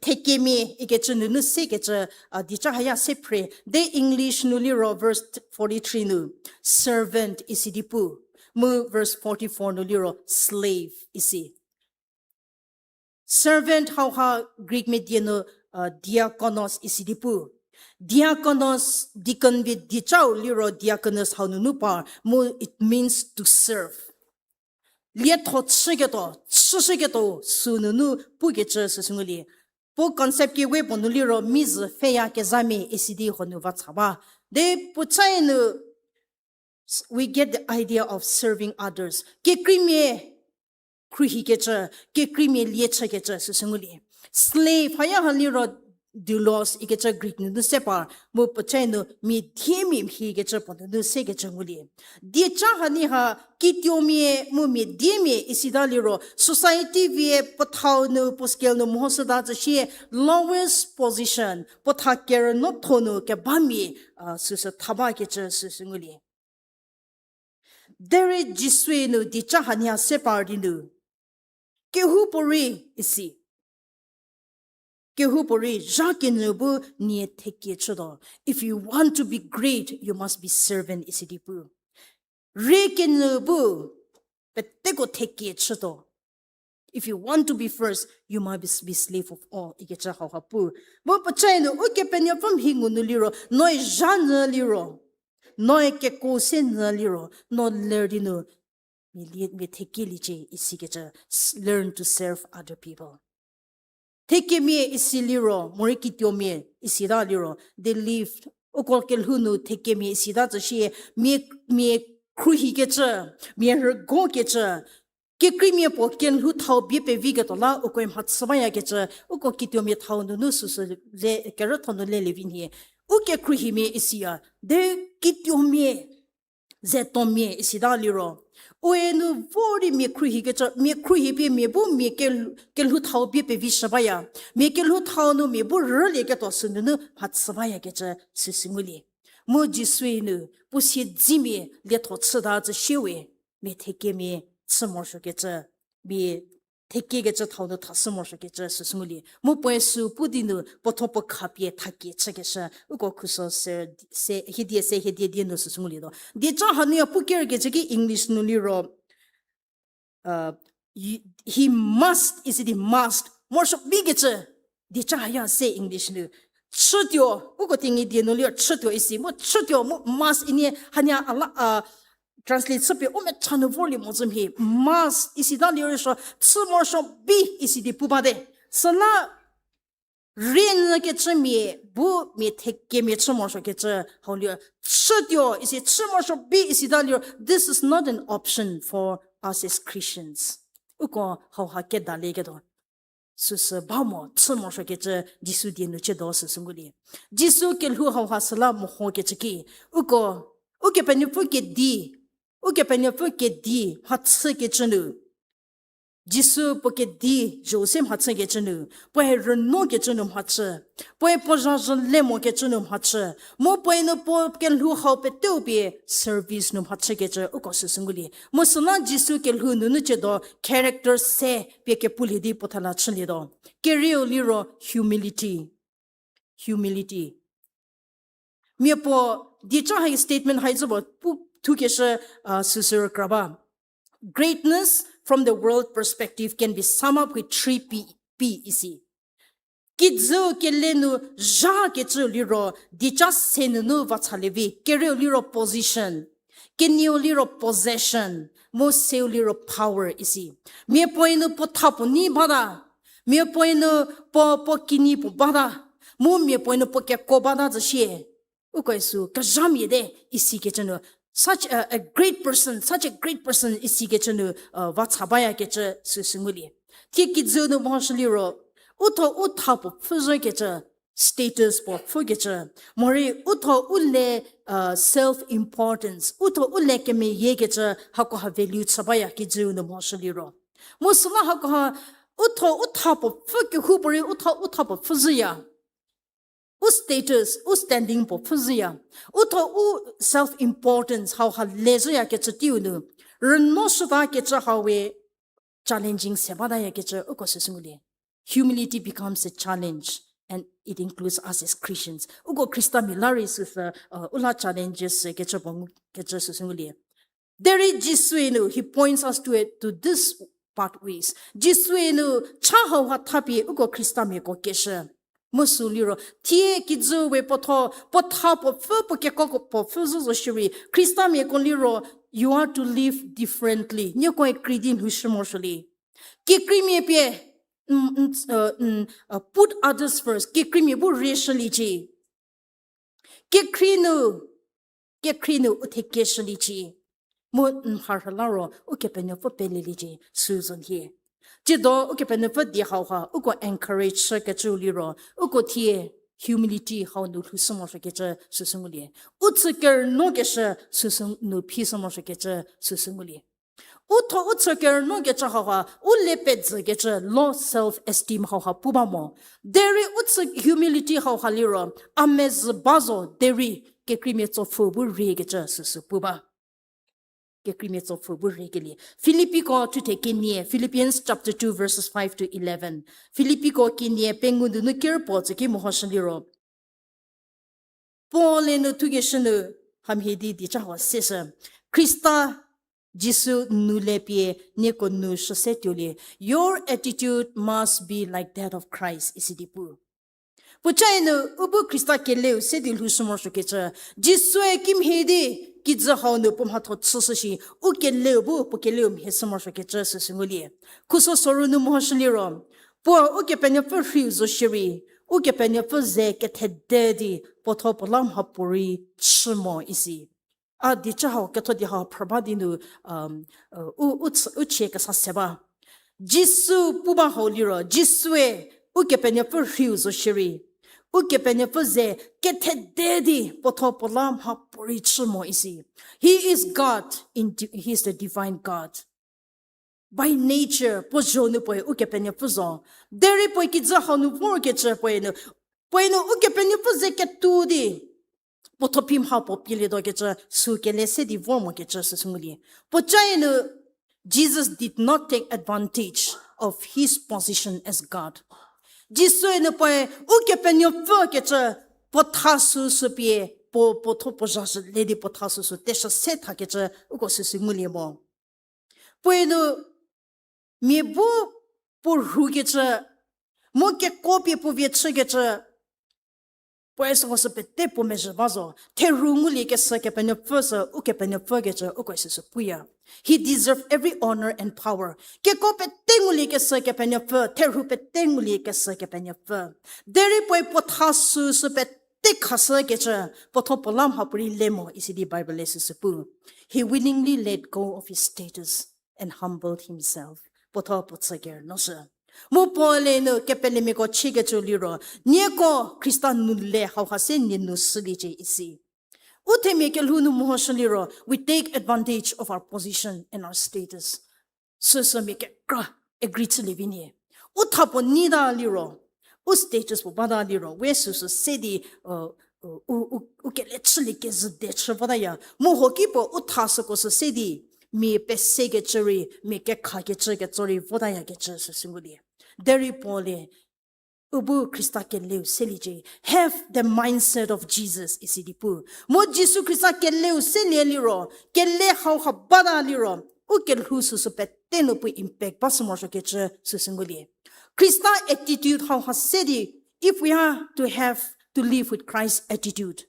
thekemia ikecü nunu sekecü, dieca haya se phre. De English nu liro verse forty-three nu, servant isi di pu. Mu verse forty-four nu liro, slave isi. Servant hauha Greek mia die nu, diakonos isi di pu. Diakonos, deacon vi diecau liro diakonos hau nunu par, mu it means to serve. Lietho chüketuo, chüshüketuo sü nunu pukecü süsü ngulie. Puo concept kewe puo nu liro mi zü pfheyakezhamia isi di huo nu va cha ba. De puocae nu, we get the idea of serving others. Kekreimia khruohikecü, kekreimia lie chükecü süsü ngulie. Slave haya ha liro doulos ikecü Greek nunu se par, mu puocae nu mia diemia mhikecü puo nunu sekecü ngulie. Dieca hanie ha kituomia mu mia diemia isita liro society vie puo thau nu, puo scale nu mehoshüta tsü shie lowest position, puo tha kerünuotho nu kebamia, süsü tha bakecü süsü ngulie. Derei Jisue nu dieca hanie ha se par di nu, kehoupuorei isi. Kehoupuorei zha kenyü bu nie thekie chütuo. If you want to be great, you must be servant isi di pu. Rie kenyü bu peteko thekie chütuo. If you want to be first, you must be slave of all ikecü hauha pu. Mu puocae nu Ukepenuopfü mhi ngu nu liro, noe zha nyü liro, noe kekuo se nyü liro, no ler di nu mia lie, mia thekieliecie isikecü, learn to serve other people. Thekemia isi liro, morei kituomia isita liro, they lived, uko kelhou nu thekemia isita tsü shie, mia, mia khruohikecü, mia rügokecü, kekreimia puo kelhou thau bie peviketuo la ukoe mha chü bayakecü, uko kituomia thau nunu süsü le, kerütho nu lelievi nhie. u kekhruohimia isiya, de kituomia, zetomia isita liro, ue nu vor di mia khruohikecü, mia khruohi pie mia bu mia kelhou, kelhou thau pie pevi shü baya, mia kelhou thau nu mia bu rülieketuo sünunu mhachü bayakecü süsü ngulie. Mu Jisue nu puo siedzimia lietho chüta zhü shie we, mia thekemia chü morosuokecü, mia thekiekecü thau nu thashü morosuokecü süsü ngulie. Mu puoe sü pu di nu puo thuo puo khapie thakie chükeshü, uko khuso se, se, hiedie se, hiedie die nu süsü ngulietuo. Dieca hanuya pu kerkecü ki English nu liro, he must, isi di must morosuo bikecü. Dieca haya se English nu. Chütuo, uko Tenyidie nu liro chütuo isi, mu chütuo, mu must ini hanie a la, translate chüpie u mecha nu vorlie mozhü mhie, must isita liro sü, chü morosuo bi isi di pu bate. Süla rienyükecümia bu mia thekemia chü morosuokecü hau liro, chütuo isi, chü morosuo bi isita liro, this is not an option for us as Christians. Uko hauha kedalieketuo süsü ba mo, chü morosuokecü Jisu die nu chütuo süsü ngulie. Jisu kelhou hauha süla mehokecü ki, uko, Ukepenuopfü kedi, Ukepenuopfü kedi mhachükecü nu, Jisu puo kedi zho se mhachükecü nu, puoe rünokecü nu mhachü, puoe puo zha zhü le mokecü nu mhachü, mu puoe nu puo kelhou hau peteu pie service nu mhachükecü uko süsü ngulie. Mu süla Jisu kelhou nunu chütuo character se pie kepulie di puo thala chülietuo. Kerieu liro humility. Humility. Mia puo dieca hai statement hai zhü puo pu thukeshü, süsü rükra ba. Greatness from the world perspective can be summed up with three P, P isi. Kijü kele nu zhakecü liro dieca se nunu va chalie vi, kerieu liro position, kenieu liro possession, mu seu liro power isi. Mia puoe nu puo tha puo nyi bata, mia puoe nu puo, puo kinyi puo bata, mu mia puoe nu puo kekuo bata zhü shie. Uko sü kezhamia te isikecü nu, such a, a great person, such a great person isikecü nu, va cha bayakecü süsü ngulie. Thie kijü nu mhoshü liro, u tho u tha puo pfhüzhükecü, status puo pfhükecü, morei u tho u le, self importance, u tho u le kemeyiekecü, hakoha value chü baya kijü nu mhoshü liro. Mu süla hakoha, u tho u tha puo pfhü kehoupuorei u tho u tha puo pfhüzhüya. U status, u standing puo pfhüzhüya. U tho u self importance hauha lezhüyakecü teiu nu, rüno shütakecü hau we challenging se batayakecü uko süsü ngulie. Humility becomes a challenge and it includes us as Christians. Uko Khristamia la rei süsü, u la challenges kecü puo ngukecü süsü ngulie. Derei Jisue nu, he points us to it, to this pathways. Jisue nu cha hauha thapie uko Khristamiako keshü. Mu sü liro, thie kijü we puo tho, puo tha puo pfhü, puo kekuo puo pfhü zhü zo shierei, Khristamiako liro, you are to live differently. Niekoe krei di lhoushü morosuolie. Kekreimia pie, put others first. Kekreimia bu rieshüliecie. Kekhrie nu, kekhrie nu u thekeshüliecie. Mu n mharhü la ro Ukepenuopfü peleliecie, sü zo nhie. Tsiedo Ukepenuopfü die hauha uko encourage shükecüu liro, uko thie humility hau nu lhoushü morosuokecü süsü ngulie. U chü kerünokeshü süsü nu phi shü morosuokecü süsü ngulie. U tho u chü kerünokecü hauha, u le pezükecü low self esteem hauha pu ba mo. Derei u chü humility hauha liro, a mezhü ba zo derei, kekreimia tsopfü bu riekecü süsü pu ba. Kekreimia tsopfü bu riekelie. Filippiko thuthe kenie, Philippians chapter two verses five to eleven. Filippiko kenie pengou nunu ker puo tsü ki mehoshü liro, Paul-e nu thukeshü nu hamhie di dieca hau seshü. Khrista Jisu nu le pie nieko nu shü se tuolie. Your attitude must be like that of Christ, isi di pu. Puocae nu u bu Khrista keleu se di lhoushü morosuokecü. Jisue kimhie di kijü hau nu puo mhatho chüshü shi, u keleu bu puo keleu mhie shü morosuokecü süsü ngulie. Khuso soru nu mehoshü liro, puo Ukepenuopfü rhiu zo shierei, Ukepenuopfü ze kethede di puo tho puo la mhapuorei chü mo isi. A dieca hau ketho di hau phrü ba di nu, u, u chie kesa se ba. Jisu pu ba hau liro, Jisue Ukepenuopfü rhiu zo shierei, Ukepenuopfü ze kethede di puotho puo la mha puorei chü mo isi. He is God, in di-, he is the divine God. By nature, puo zho nu puoe Ukepenuopfü zo. Derei puoe kijü hau nu vorkecü puoe nu, puoe nu Ukepenuopfü ze ketuo di puotho phi mha puo pielietuokecü sü kele se di vor mokecü süsü ngulie. Puocae nu, Jesus did not take advantage of his position as God. Jisue nu puoe Ukepenuopfü kecü puo tha süsü pie, puo, puotho puo zha shü le di puo tha süsü teshü se thakecü uko süsü ngulie mo. Puoe nu mia bu puo rhukecü, mu kekuo pie puo vie chükecü, puoe süko sü pete puo mezhü ba zo. Therhu nguliekeshü Kepenuopfü sü Ukepenuopfü kecü uko süsü puya. He deserve every honor and power. Kekuo pete nguliekeshü Kepenuopfü, therhu pete nguliekeshü Kepenuopfü. Derei puoe puo tha süsü pete khashükecü, puotho puo la mha puorei le mo isi di Bible-e süsü pu. He willingly let go of his status and humbled himself. Puotho puo chüker no shü. Mu Paul-e nu kepelemiako chiekecü liro, nieko Khrista nu le hauha se nie nu shüliecie isi. U themia kelhou nu mehoshü liro, we take advantage of our position and our status. Süsü mia kekra agree chülie vi nie. U tha puo nyita liro, u status puo bata liro, we süsü se di, u, u, u kele chülie kezhü de chü votaya. Mu hoki puo u tha süko sü se di, mia pesekecü rei, mia kekhakecü ketso rei votayakecü süsü ngulie. Derei Paul-e, u bu Khrista keleu seliecie. Have the mindset of Jesus isi di pu. Mu Jisu Khrista keleu selie liro, kele hauha bata liro, u kelhou süsü pete nu puo impact ba sü morosuokecü süsü ngulie. Khrista attitude hauha se di, if we are to have to live with Christ's attitude,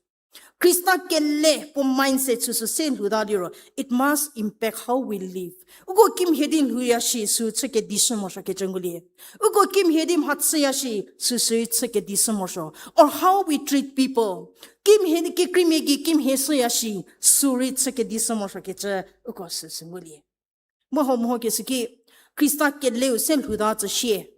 Khrista kele puo mindset süsü se lhouta liro, it must impact how we live. Uko kimhie di lhouya shi sü chü kedi shü morosuokecü ngulie. Uko kimhie di mhachüya shi süsü chü kedi shü morosuo. Or how we treat people. Kimhie di kekreimia gei kimhie shüya shi sü rei chü kedi shü morosuokecü uko süsü ngulie. Mu hau mehokeshü ki, Khrista keleu se lhouta tsü shie.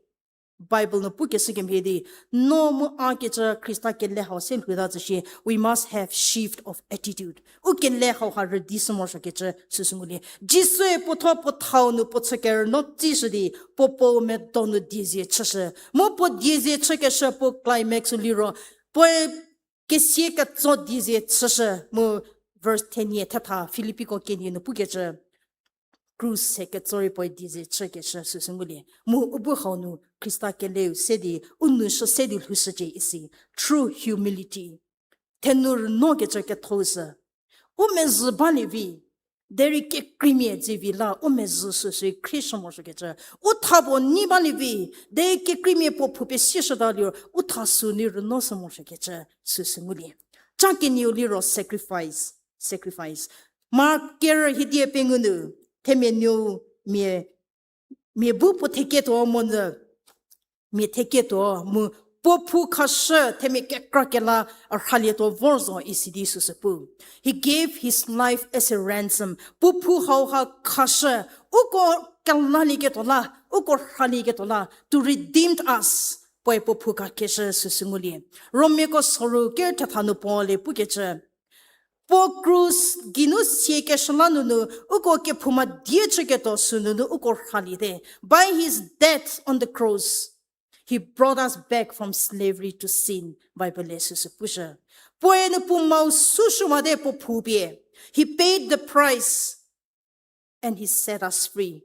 Bible nu pukeshü kemhie di, no mu a kecü Khrista kele hau se lhouta tsü shie, we must have shift of attitude. U kele hauha rüdi shü morosuokecü süsü ngulie. Jisue puotho puo thau nu puo chüker no tsishü di, puo puo medonu diezie chüshü. Mu puo diezie chükeshü puo climax liro, puoe kesia ketso diezie chüshü mu verse thenie thetha Filippiko kenie nu pukecü, krus se ketso rei puoe diezie chükeshü süsü ngulie. Mu u bu hau nu Khrista keleu se di, u nou shü se di lhoushücie isi. True humility. Thenu rüno kecü ketho sü. U mezhü balie vi. Derei kekreimia dze vi la, u mezhü süsü khrieshü morosuokecü. U tha puo nyi balie vi. Derei kekreimia puo phou pesieshüta liro, u tha sü nu rüno shü morosuokecü süsü ngulie. Cha kenieu liro sacrifice. Sacrifice. Mark kerü hiedie pengou nu, themia nuou mia, mia bu puo theketuo monyü, mia theketuo mu puo phou khashü themia kekra kela rhalietuo vor zo isi di süsü pu. He gave his life as a ransom. Puo phou hauha khashü, uko kelalieketuo la, uko rhalieketuo la, to redeemed us. Puoe puo phou khakeshü süsü ngulie. Romiako soru ker thetha nu Paul-e pukecü, puo krus geinu siakeshü la nunu, uko kephouma die chüketuo sünunu uko rhaliete. By his death on the cross, he brought us back from slavery to sin, Bible-e süsü pushü. Puoe nu puo mau süshüwate puo phou pie. He paid the price and he set us free.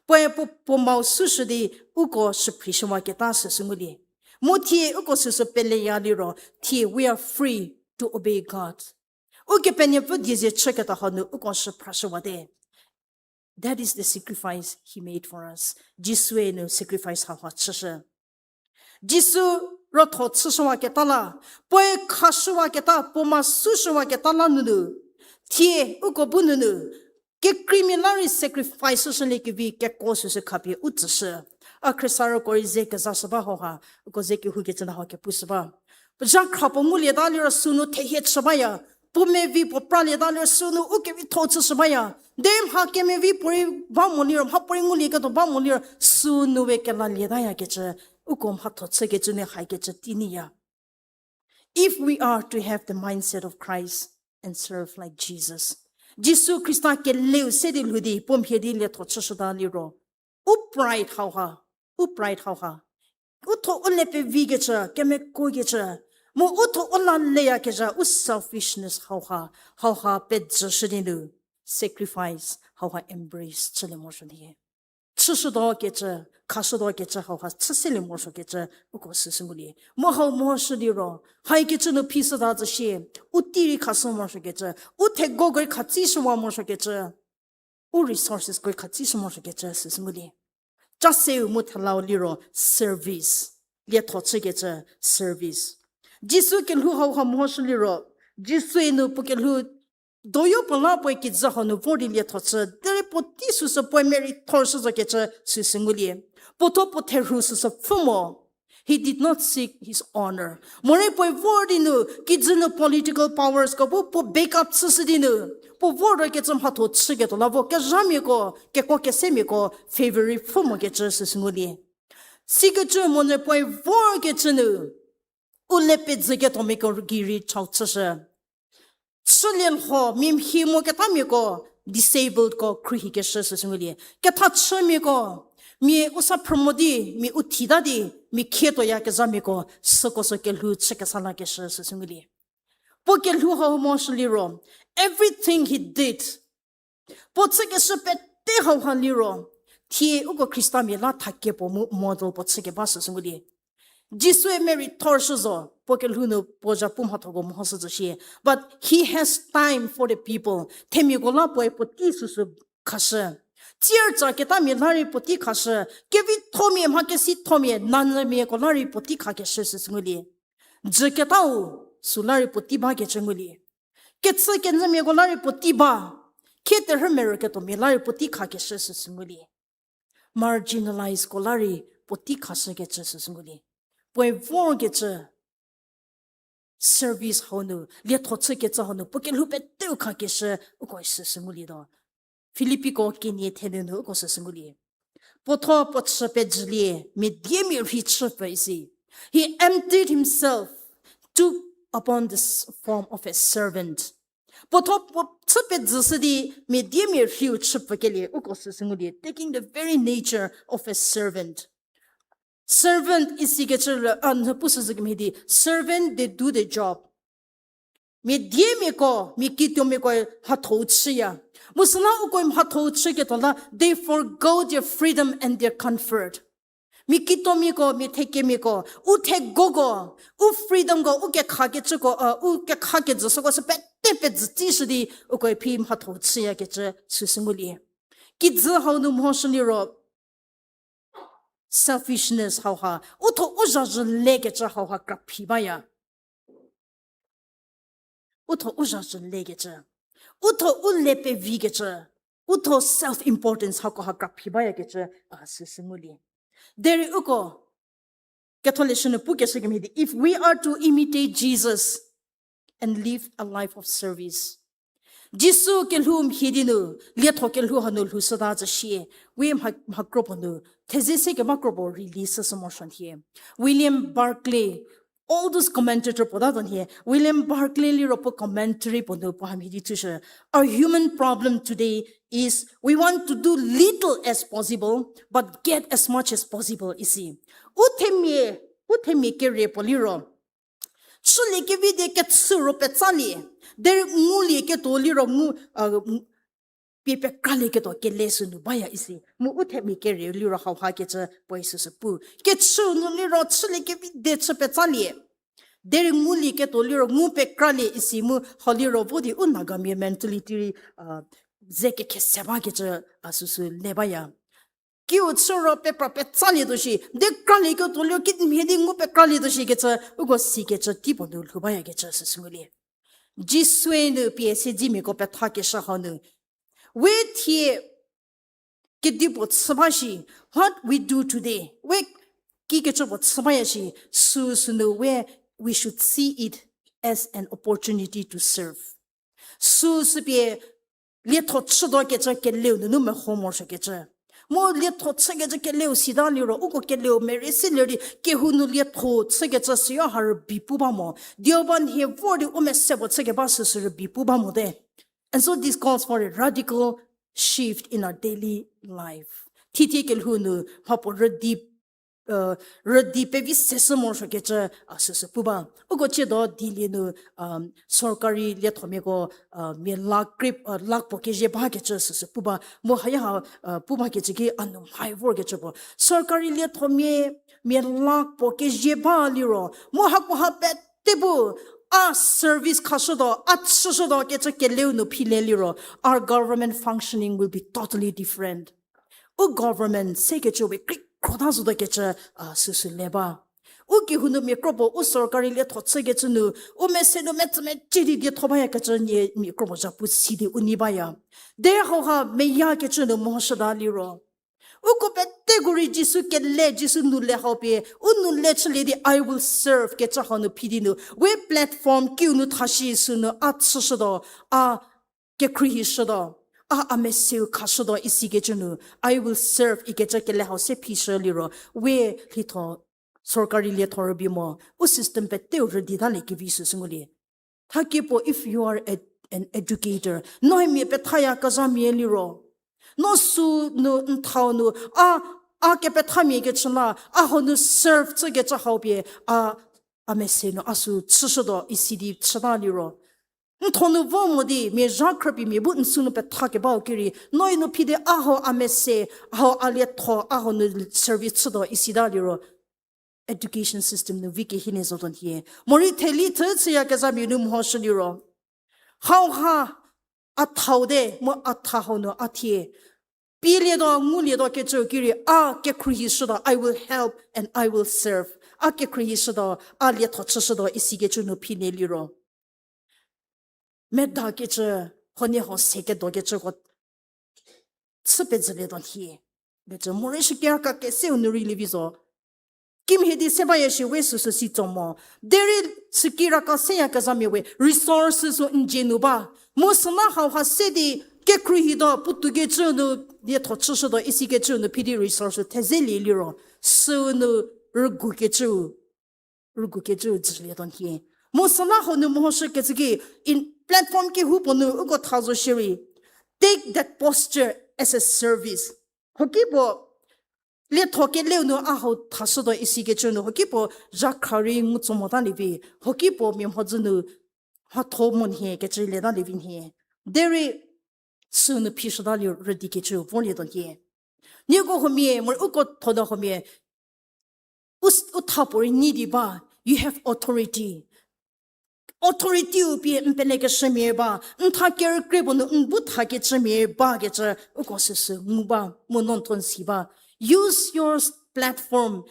Puoe puo, puo mau süshü di uko shüphrishüwaketa süsü ngulie. Mu thie uko süsü peleya liro, thie we are free to obey God. Ukepenuopfü diezie chüketa hanu uko shüphrashüwate. That is the sacrifice he made for us. Jisue nu sacrifice hauha chüshü. Jisu rütho chüshüwaketa la, puoe khashüwaketa, puo ma süshüwaketa la nunu, thie uko bu nunu, kekreimia la rei sacrifice shülie kevi kekuo süsü khapie u tsüshü. A khriesarüko rei ze kezashü ba hauha, uko ze kehoukecü na hau kepushü ba. Zhakhra puo ngulieta liro sünu thehie chü baya. Puo mevi puo pralieta liro sünu u kevitho chüshü baya. Derei mha kemevi puorei ba mo liro, mha puorei ngulieketuo ba mo liro, sünu we kelalietayakecü, uko mhatho chükecü nu haikecü tei nyiya. If we are to have the mindset of Christ and serve like Jesus, Jisu Khrista keleu se di lhou di puo mhie di lietho chüshüta liro, u pride hauha, u pride hauha, u tho u le pevikecü, kemekuokecü, mu u tho u la leyakezha, u selfishness hauha, hauha pejüshü di nu, sacrifice hauha embrace chülie morosuo di chüshütuokecü, khashütuokecü hauha chü selie morosuokecü uko süsü ngulie. Mu hau mehoshü liro, haikecü nu phi süta zhü shie, u tei rei khashü morosuokecü, u theguko rei khatsishüwa morosuokecü, u resources ko rei khatsishü morosuokecü süsü ngulie. Ca seu mu thelau liro service, lietho chükecü service. Jisu kelhou hauha mehoshü liro, Jisue nu puo kelhou doyo puo la puoe kijü hau nu vor di lietho chü, derei puotei süsü puoe merithor shü zokecü süsü ngulie. Puo tho puo therhu süsü pfhü mo. He did not seek his honor. Morei puoe vor di nu, kijü nu political powers ko bu puo back up chüshü di nu, puo vorkecü mhatho chüketuo la vo kezhamiako, kekuo kesemiako favor rei pfhü mokecü süsü ngulie. Sikecü monyü puoe vorkecü nu, u le pejüketuomiako gei rei chau chüshü. Chülielho mia mhi moketamiako, disabled ko khruohikeshü süsü ngulie. Kethachümiako, mia u sa phrü mo di, mia u thita di, mia khietuoyakezhamiako, süko sü kelhou chükesa lakeshü süsü ngulie. Puo kelhou hau mehoshü liro, everything he did, puo chükeshü pete hauha liro, thie uko Khristamia la thakie puo mu model puo chükeba süsü ngulie. Jisue merithor shü zo, puo kelhou nu puo zhapu mhathoko mehoshü zo shie. But he has time for the people. Themiako la puoe puotei süsü khashü. Tsier tsaketamia la rei puotei khashü. Kevithomia mha kesithomia, nanyümiako la rei puotei khakeshü süsü ngulie. Jüketau süla rei puotei bakecü ngulie. Kechü kenyümiako la rei puotei ba. Khie terhü merüketuomia la rei puotei khakeshü süsü ngulie. Marginalizeko la rei puotei khashükecü süsü ngulie. Puoe vorkecü service hau nu, lietho chükecü hau nu puo kelhou peteu khakeshü uko süsü ngulietuo. Filippiko kenie thenu nu uko süsü ngulie. Puo tho puo chü pejülie, mia diemia rhei chüpfü isi. He emptied himself, took upon the form of a servant. Puo tho puo chü pejüshü di mia diemia rheiu chüpfükelie uko süsü ngulie, taking the very nature of a servant. Servant isikecü a nhü pushüzhü kemhie di, servant, they do the job. Mia diemiako, mia kituomiako mhatho-u chüya. Mu süla uko mhatho-u chüketuo la, they forgo their freedom and their comfort. Mia kituomiako, mia thekemiako, u thegoko, u freedomko, u kekhakecüko, u kekhakejü süko sü pete pejütishü di uko phi mhatho-u chüyakecü süsü ngulie. Kijü hau nu mehoshü liro, selfishness hauha, u tho u zhazhü lekecü hauha kraphi baya. U tho u zhazhü lekecü, u tho u le pevikecü, u tho self-importance hakoha kraphi bayakecü, a, süsü ngulie. Derei uko, Ketholeshü nu pukeshü kemhie di, if we are to imitate Jesus and live a life of service, Jisu kelhou mhie di nu, lietho kelhou hanu lhoushüta zhü shie, we mha, mha kropuo nu, theze se keba kropuo release sü morosuo nhie. William Barclay, all those commentator puo ta do nhie, William Barclay liro puo commentary puo nu puo hamhie di thushü, our human problem today is we want to do little as possible, but get as much as possible isi. U themia, u themia kere puo liro, chülie kevi die kechü ro petsalie, derei ngulieketuo liro ngu, pie pekralieketuo kele sünu baya isi. Mu u themia kere liro hauhakecü puoe süsü pu. Kechü nu liro chülie kevi die chü petsalie, derei ngulieketuo liro ngu pekralie isi mu hau liro vo di u Nagamia mentality rei, a, ze kekhe se bakecü, a, süsü le baya. Kiu chü ro pekra petsalietuo shi, de kralieketuo liro kimhie di ngu pekralietuo shikecü, uko sikecü tei puo nu lhou bayakecü süsü ngulie. Jisue nu pie siedzemiako pethakeshü hau nu, we thie kedipuo chü ba shi, what we do today, we kikecü puo chü baya shi, süsü nu we, we should see it as an opportunity to serve. Süsü pie lietho chütuokecü keleu nunu meho morosuokecü. Mu lietho chükecü keleu sita liro, uko keleu merei se lerei, kehou nu lietho chükecü süyo ha rübei pu ba mo. Deoband hie vor di u mese puo chükeba süsü rübei pu ba mote. And so this calls for a radical shift in our daily life. Thithie kelhou nu mhapuo rüdi, rüdi pevi sesü morosuokecü, a, süsü pu ba. Uko ciedo Delhi nu, sorkari liethomiako, mia lakh kri, lakh puo kezie bakecü süsü pu ba. Mu haya ha, pu bakecü ki a nu mhai vorkecü puo. Sorkari liethomia, mia lakh puo kezie ba liro, mu hakoha pete bu, a service khashütuo, a chüshütuo kecü keleu nu philie liro, our government functioning will be totally different. U government sekecü we kri krota zotuokecü, a, süsü le ba. U kehou nu mia kropuo u sorkari lietho chükecü nu, u mese nu metsümecie di dietho bayakecü nie mia kropuo zhapu si di u nei baya. Derei hauha meyakecü nu mehoshüta liro, uko peteko rei Jisu kele, Jisu nu le hau pie, u nu le chülie di I will serve kecü hau nu phi di nu, we platform kiu nu thashi sünu a chüshütuo, a kekhruohishütuo, a, a meseu khashütuo isikecü nu, I will serve ikecü kele hau se phishü liro, we lhitho, sorkari lietho rübei mo, u system peteu rüditalie kevi süsü ngulie. Thakie puo, if you are a, an educator, no mia pethayakezhamia liro, no sü nu n thau nu, a, a kepethamia kechü la, a hau nu serve chükecü hau pie, a, a mese nu a sü chüshütuo isi di chüta liro, n tho nu vo mo di mia zha khrüpie mia bu n sü nu pethakebau ki rei, no-i nu phi di a hau a mese, a hau a lietho, a hau nu service chütuo isita liro, education system nu vi kehie nie zotuo nhie. Morei theli thü chüyakezhamia nu mehoshü liro, hauha a thau te, mu a tha hau nu a thie, pielietuo, ngulietuo kecü ki rei, a kekhruohishütuo, I will help and I will serve. A kekhruohishütuo, a lietho chüshütuo isikecü nu philie liro, medakecü, huoniehuo se kedokecüko chü pezülietuo nhie. Kecü morei shükiraka keseu nu rei lievi zo. Kimhie di se baya shi we süsü si tso mo. Derei shükiraka seyakezhamia we resources n dzie nu ba. Mu süla hauha se di kekhruohituo, puotoukecü nu lietho chüshütuo isikecü nu phi di resources thezelie liro, süu nu rügukecü, rügukecü dzülietuo nhie. Mu süla hau nu mehoshükecü ki, in platform kehoupuo nu uko tha zo shierei, take that posture as a service. Hokipuo lietho keleu nu a hau thashütuo isikecü nu, hokipuo zhakhra rei ngu tso motalie vi, hokipuo mia mhodzü nu mhatho mo nhie kecü lietalie vi nhie. Derei süu nu phishütalie rüdikecü vorlietuo nhie. Nieko huomia, morei uko thoda huomia, u, u thapuorei nyi di ba, you have authority. Authority-u pie n pelekeshümia ba, n tha kerükrie puo nu n bu thakecümia bakecü uko süsü ngu ba, mu no n tho n si ba. Use your platform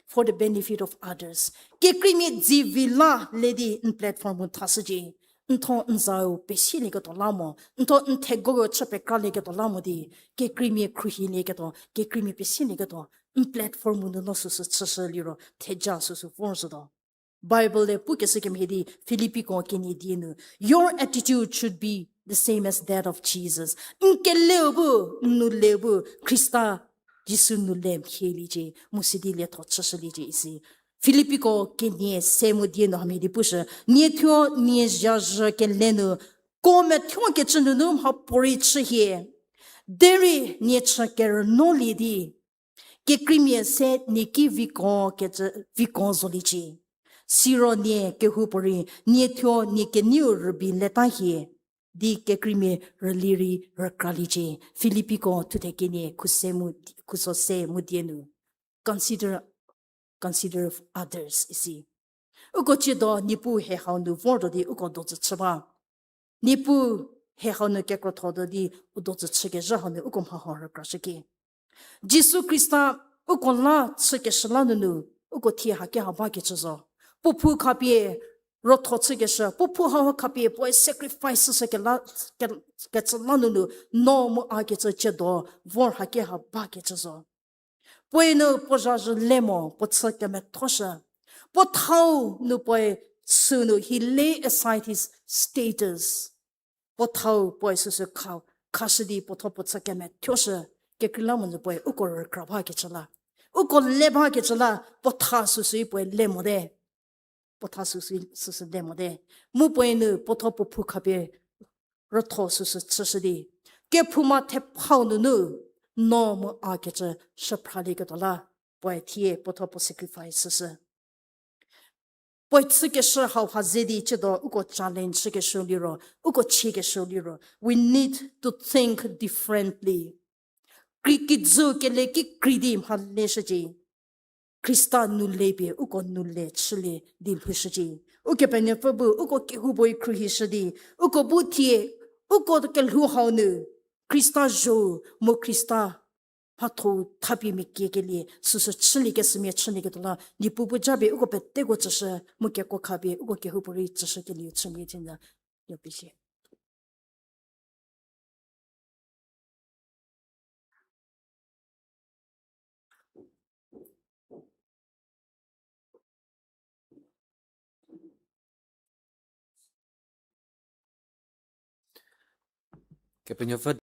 for the benefit of others. Kekreimia dzivi la le di n platform-u thashücie. N tho n zau pesielieketuo la mo, n tho n theguo chü pekralieketuo la mo di, kekreimia khruohilieketuo, kekreimia pesielieketuo, n platform-u nu no süsü chüshü liro theja süsü vorzhütuo. Bible-e pukeshü kemhie di Filippiko kenie die nu, your attitude should be the same as that of Jesus. N keleu bu, n nou leu bu Khrista Jisu nou le mhieliecie, mu sidi lietho chüshüliecie isi. Filippiko kenie se mu die nu hamhie di pushü, nie thuo nie zhazhü kele nu, ko methuokecü nunu mhapuorei chü hie. Derei nie chü kerünuolie di, kekreimia se nie ki viko kecü, viko zoliecie. Siro nie kehoupuorei nie thuo nie kenieu rübei leta hie, di kekreimia rüli rei rükraliecie. Filippiko thuthe kenie khuso se mu die nu. Consider, consider others isi. Uko tsiedo Niepuu hie hau nu vortuo di uko dozü chü ba. Niepuu hie hau nu kekrothotuo di u dozü chükezhü hau nu uko mha hau rükrashükie. Jisu Khrista uko la chükeshü la nunu, uko thie haki ha bakecü zo. Puo phou khapie rotho chükeshü, puo phou hau khapie puoe sacrifice shü kela, ke, kecü la nunu, no mu a kecü tsiedo vor haki ha bakecü zo. Puoe nu puo zhazhü le mo, puo chü kemethoshü. Puo thau nu puoe sünu, he lay aside his status. Puo thau puoe süsü kha, khashü di puo tho puo chü kemethoshü. kekreilamonyü puoe uko rükra bakecü la, uko le bakecü la, puotha süsü puoe le mote. Puotha süsü, süsü le mote. Mu puoe nu puotho puo phu khapie rütho süsü chüshü di, kephouma thephau nunu no mu a kecü shüphralieketuo la, puoe thie puotho puo sacrifice süsü. Puoe chükeshü hauha ze di chüdo uko challenge chükeshü liro, uko chiekeshü liro, we need to think differently. Krei kijü kele ki krei di mha leshücie. Khrista nu le pie uko nu le chülie di lhoushücie. Ukepenuopfü bu uko kehoupuorei khruohishü di, uko bu thie, uko kelhou hau nu Khrista zho mu Khrista mhatho thapie mia kiekelie süsü chüliekeshümia chülieketuo la, Niepuu bu japie uko peteko tsüshü, mu kekuo khapie uko kehoupuorei tsüshükelieu chümia thienyü, yopicie. Kepenuopfü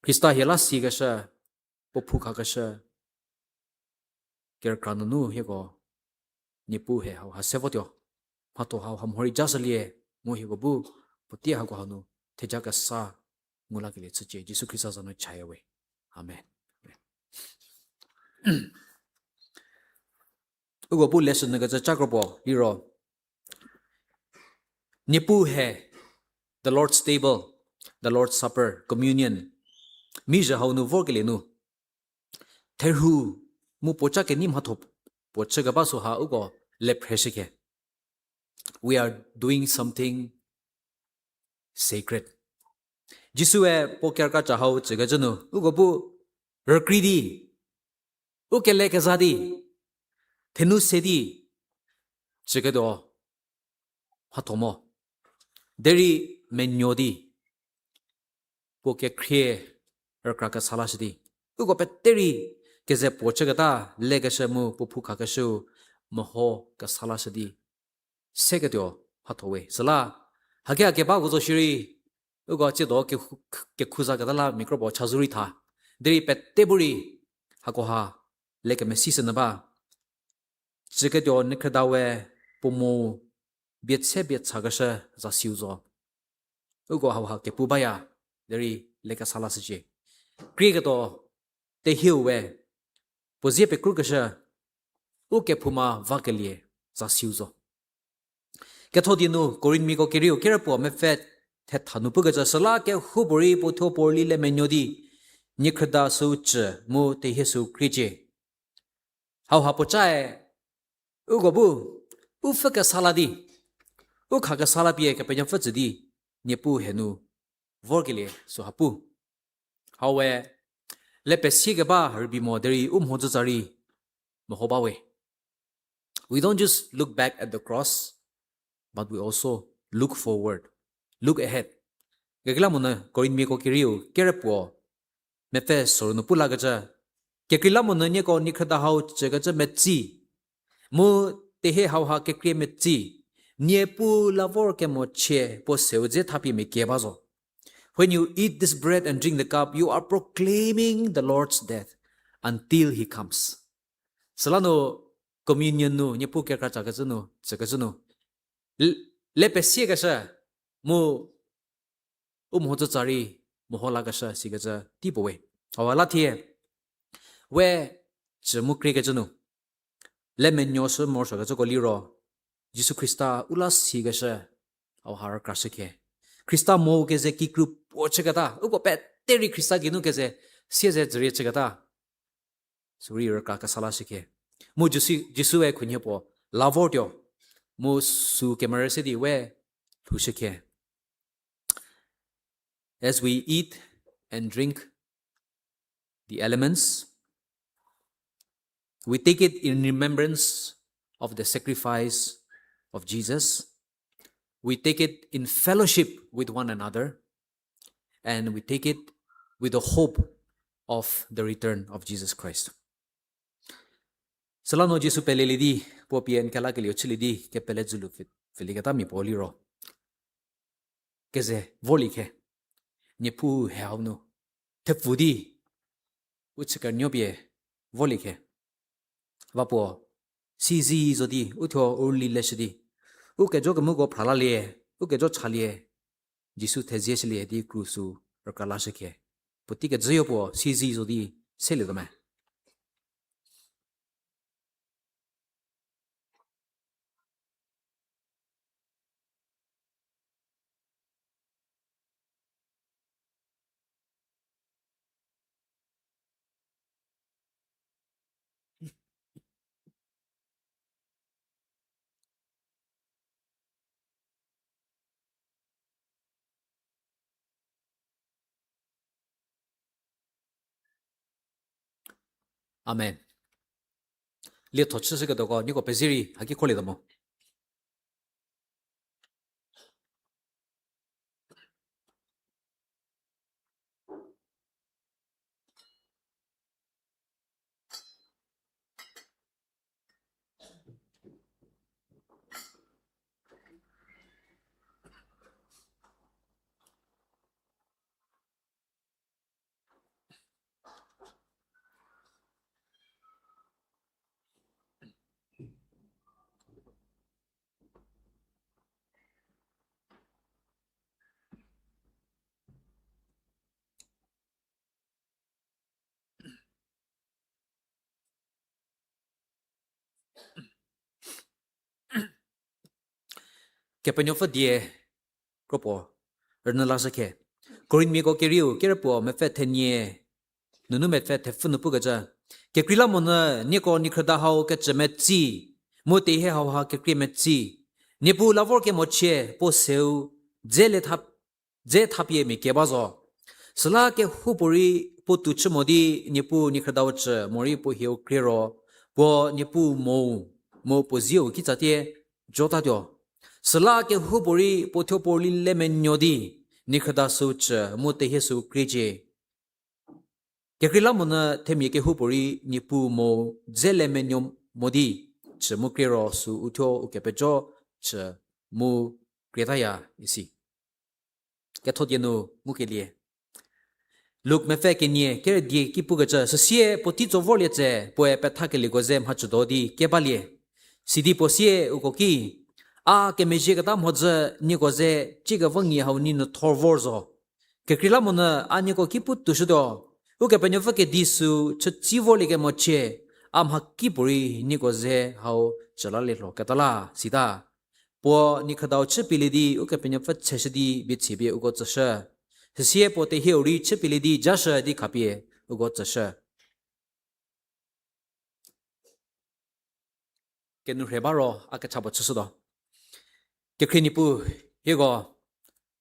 Khrista hie la sikeshü, puo phu khakeshü, kerükra nunu hieko, Niepuu hie hauha se votuo, mhatho hauha mhorei ja shülie, mu hieko bu, puotei hako hanu, theja kesa, ngu lakelie chücie, Jisu Khrista za nu chaya we. Amen. Uko bu lesson nyü kecü ca kropuo liro, Niepuu hie, the Lord's table, the Lord's supper, communion, mizhü hau nu vorkelie nu, therhu mu puoca kenei mhatho puo chükeba sü ha uko le phreshükhe. We are doing something sacred. Jisue puo kerükraca hau tsükecü nu uko bu rükrei di, u kele keza di, thenu se di, tsüketuo mhatho mo. Derei menuo di, puo kekhrie rükra kesa lashü di, uko peterei keze puo chüketa lekeshü mu puo phu khakeshüu meho kesa lashü di, seketuo mhatho we. Süla haki haki bako zo shierei, uko tsiedo kekhu-, kekhuzaketa la mia kropuo chazou rei tha. Derei pete bu rei hakoha lekemesishünyü ba. Tsüketuo niekhrüda we puo mo bie tse bie chakeshü zasiu zo. Uko hauha kepu baya, derei lekesa lashücie. Krieketuo tehieu we puo zie pekrukeshü, u kephouma vakelie zasiu zo. Ketho die nu Korinthmiako kerieu kerüpuo mepfü thetha nu pukecü, süla kehoupuorei puo thuo puo rüli le menuo di, niekhrüda süu cü mu tehie süu kriecie. Hauha puocae uko bu u pfhü kesa la di, u kha kesa la pie Kepenuopfü tsü di, Niepuu hie nu vorkelie süha pu. Haue, le pesie keba rübei mo derei u mhodzütsa rei meho ba we. We don't just look back at the cross, but we also look forward, look ahead. Kekreilamonyü Korinthmiako kerieu kerüpuo mepfü soru nu pu lakecü, kekreilamonyü nieko niekhrüda hau cükecü metsi, mu tehie hauha kekrie metsi, Niepuu la vorkemochie puo seu dze thapie mia kie ba zo. When you eat this bread and drink the cup, you are proclaiming the Lord's death until he comes. Süla nu communion nu Niepuu kerükracakecü nu, tsükecü nu, le pesiekeshü mu u mhodzütsa rei meho lakeshü sikecü tei puo we. Hau la thie, we cü mu kriekecü nu le menuoshü morosuokecüko liro, Jisu Khrista u la sikeshü hauha rükrashükhe. Khrista mo keze kikru puo chüketa, uko pete rei Khrista geinu keze sieze dzürie chüketa, sürei rükra kesa lashükhe. Mu Jisu, Jisue khunhie puo la vortuo, mu sü kemerü se di we lhoushükhe. As we eat and drink the elements, we take it in remembrance of the sacrifice of Jesus. We take it in fellowship with one another, and we take it with the hope of the return of Jesus Christ. Süla no Jisu pelelie di, puo pie n kelakelieu chülie di, kepele dzülu pfhü-, pfhülieketa mia puo liro, keze vorlie khe, Niepuu hie hau nu thepfu di, u chükernuo pie vorlie khe. Va puo sizi zo di, uthuo u rüli leshü di, u kejo kemuko phralalie, u kejo chalie, Jisu thezieshülie di kru sü rükra lashükhe. Puotei kejüyo puo sizi zo di selietuo me. Amen. Lietho chüshüketuoko nieko pezie rei haki kholietuo mo. Kepenuopfü die kropuo rünyü lashü khe. Korinthmiako kerieu, kerü puo mepfü thenie, nunu mepfü thepfü nu pukecü. Kekreilamonyü nieko niekhrüda hau kecü metsi, mu tehie hauha kekrei metsi. Niepuu la vor kemochie, puo seu, dze le tha dze thapie mia kie ba zo. Süla kehoupuorei puo tou chü mo di Niepuu niekhrüdau chü morei puo hieu krie ro, puo Niepuu mo, mu puo zieu kitsatie jotatuo. Süla kehoupuorei puo thuo puo rüli le menuo di niekhrüda sü chü mu tehie sü kriecie. Kekreilamonyü themia kehoupuorei Niepuu mo dze le menuo mo di chü mu krie ro sü uthuo ukepejo chü mu krietaya isi. Ketho die nu ngukelie. Luk mepfü kenie kerü die ki pukecü, süsie puotei tso vorlie tse, puoe pethakelieko ze mhachüdo di kebalie. Sidi puo sie uko ki, a kemezhieketa mhodzü nieko ze, ciekevo ngi hau ni nu thor vor zo. Kekreilamonyü a nieko ki pu toushütuo, Ukepenuopfü kedi sü chütsi vorlie kemochie, a mhakipuorei nieko ze hau chülalie lho keta la, sita. Puo niekhrüdau chüpielie di Ukepenuopfü tseshü di bie chüpie uko tsüshü. Süsie puo tehieu rei chüpielie di jashü di khapie uko tsüshü. Kenu rhe ba ro a kecha puo chüshütuo. Kekhrie Niepuu, hieko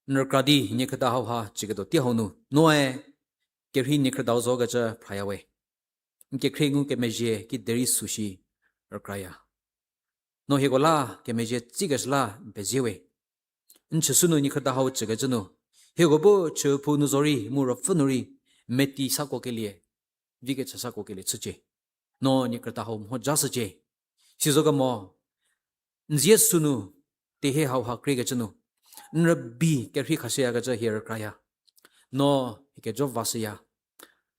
n rükra di niekhrüda hauha chüketuo tei hau nu noe kerhei niekhrüdau zo kecü phraya we. N kekhrie ngukemezhie ki derei süshi rükraya. No hieko la kemezhie tsükeshü la n pezie we. N chüsü nu niekhrüda hau chükecü nu, hieko bu chüphou nu zorei mu ruopfü nu rei meti sakuokelie, vi kechü sakuokelie chücie. No niekhrüda hau mho jashücie. Sizokemo, n zie sünu, tehie hauha kriekecü nu, n rübei kerhei khashüyakecü hie rükraya. No hie kejo vashüya.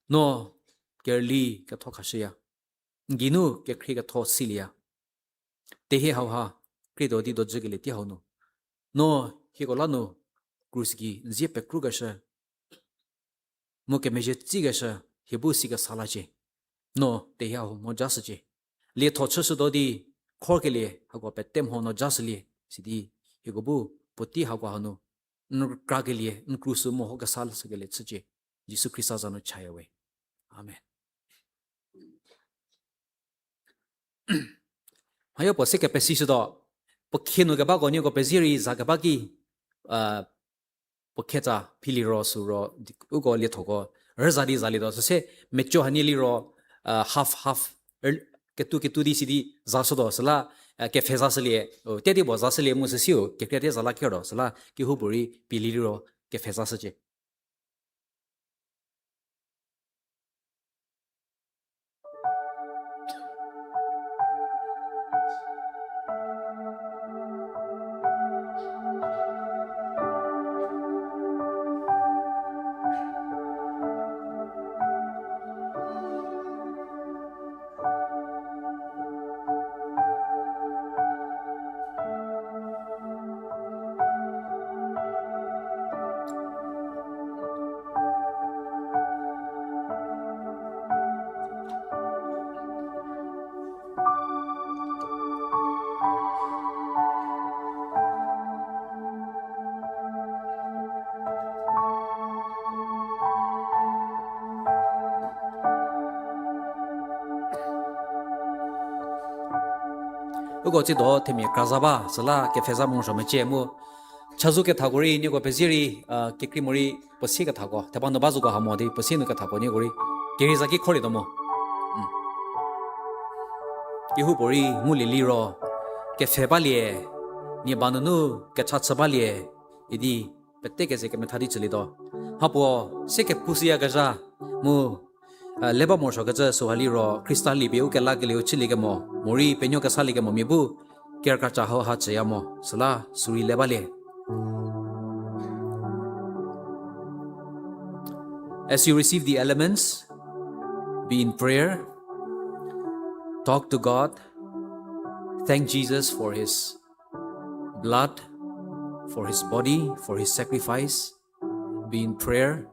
No kerüli ketho khashüya. N geinu kekhrie ketho silieya. Tehie hauha, krietuo di dojükelie tei hau nu. No hieko la nu, krus gei n zie pekrukeshü. Mu kemezhie tsükeshü, hie bu sikesa lacie. No tehie hau mho jashücie. Lietho chüshütuo di, khorkelie hako pete mho no jashülie, sidi, hieko bu, puotei hako hanu, n rükrakelie, n krus meho kesa lashükelie chücie. Jisu Khrista za nu chaya we. Amen. Hayo puo se kepesishütuo, puo khie nu kebako nieko pezie rei za keba ki, puo khetsa philiro süro, di-, uko liethoko, rüza di zalietuo, süse mature hanie liro, half, half, ketu ketu di sidi zashütuo, süla, kepfhe zashülie, teti puo zashülie mu süsiu, kekrie tie za la kertuo, süla kehoupuorei pielie liro, kepfhe zashücie. Uko tsiedo themia kra za ba, süla kepfhe za morosuo mecie mu. Chazou kethako rei, nieko pezie rei, kekrei morei, puo sie kethako, theba nu ba zoko ha mo di, puo sie nu kethako nieko rei, kerei za ki khorlietuo mo. Kehoupuorei ngulie liro, kepfhe balie, nie ba nunu kecha chü balie, idi, pete keze kemetha di chülietuo. Mhapuo, se kepushüyakezha, mu, le ba morosuokecü süha liro, Khrista liepie ukelakelieu chüliekemo, morei penuo kesaliekemo mia bu, kerükracha hauha chüya mo, süla sürei le balie. As you receive the elements, be in prayer, talk to God, thank Jesus for his blood, for his body, for his sacrifice. Be in prayer,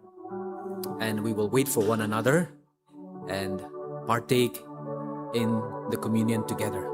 and we will wait for one another and partake in the communion together.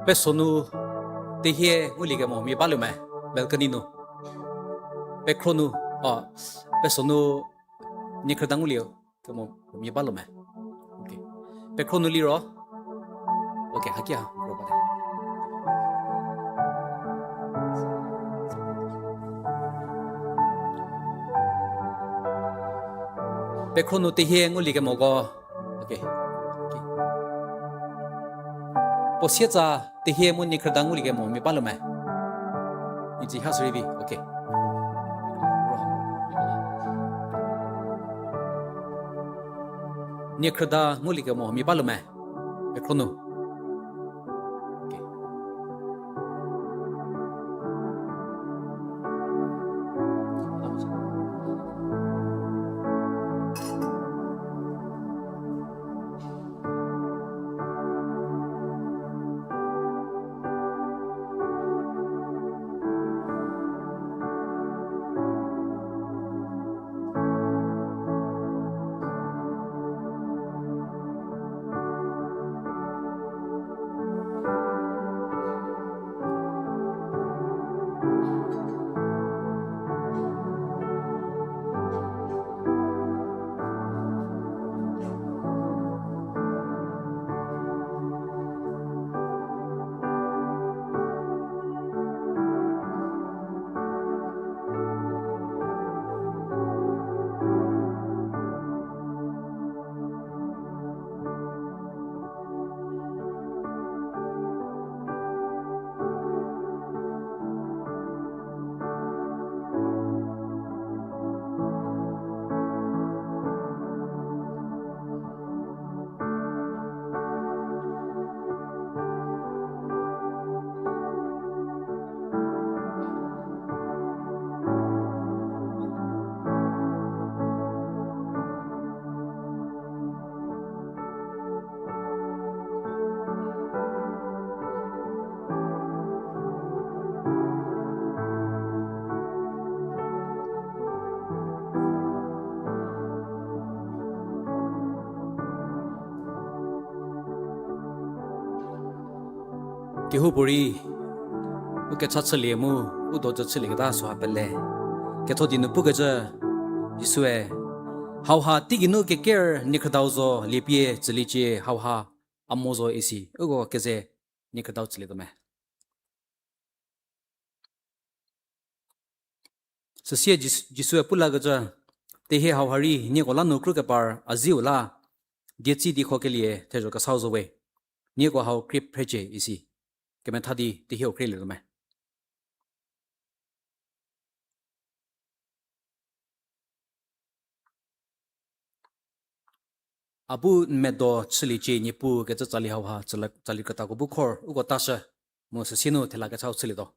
Peso nu tehie ngulie kemo mia balu me, balcony nu. Pekhro nu, a, peso nu niekhrüda ngulie kemo mia balu me. Okay. Pekhro nu liro. Okay, hakia ro bate. Pekhro nu tehie ngulie kemoko. Okay. Okay. Puo sietsa tehie mu niekhrüda ngulie kemo mia balu me. Itsi ha sürei vi. Okay. Niekhrüda ngulie kemo mia balu me. Pekhro nu. Okay. Kehoupuorei, u kecha chülie mu, u dojü chülieketa süha pele. Ketho di nu pukecü, Jisue, hauha teigeinu keker niekhrüdau zo liepie tsüliecie hauha a mo zo isi, uko keze niekhrüdau tsülietuo me. Süsie Jis-, Jisue pu lakecü, tehie hauha rei nieko la nu krükepar a ziu la, dietsi diekhokelie thezho kesau zo we, nieko hau krie phrecie isi, kemetha di tehieu krielietuo me. A bu n medo chüliecie Niepuu kecü tsali hauha tsali, tsali krütako bu khor uko tashü, mu süsie nu thela kechau chülietuo.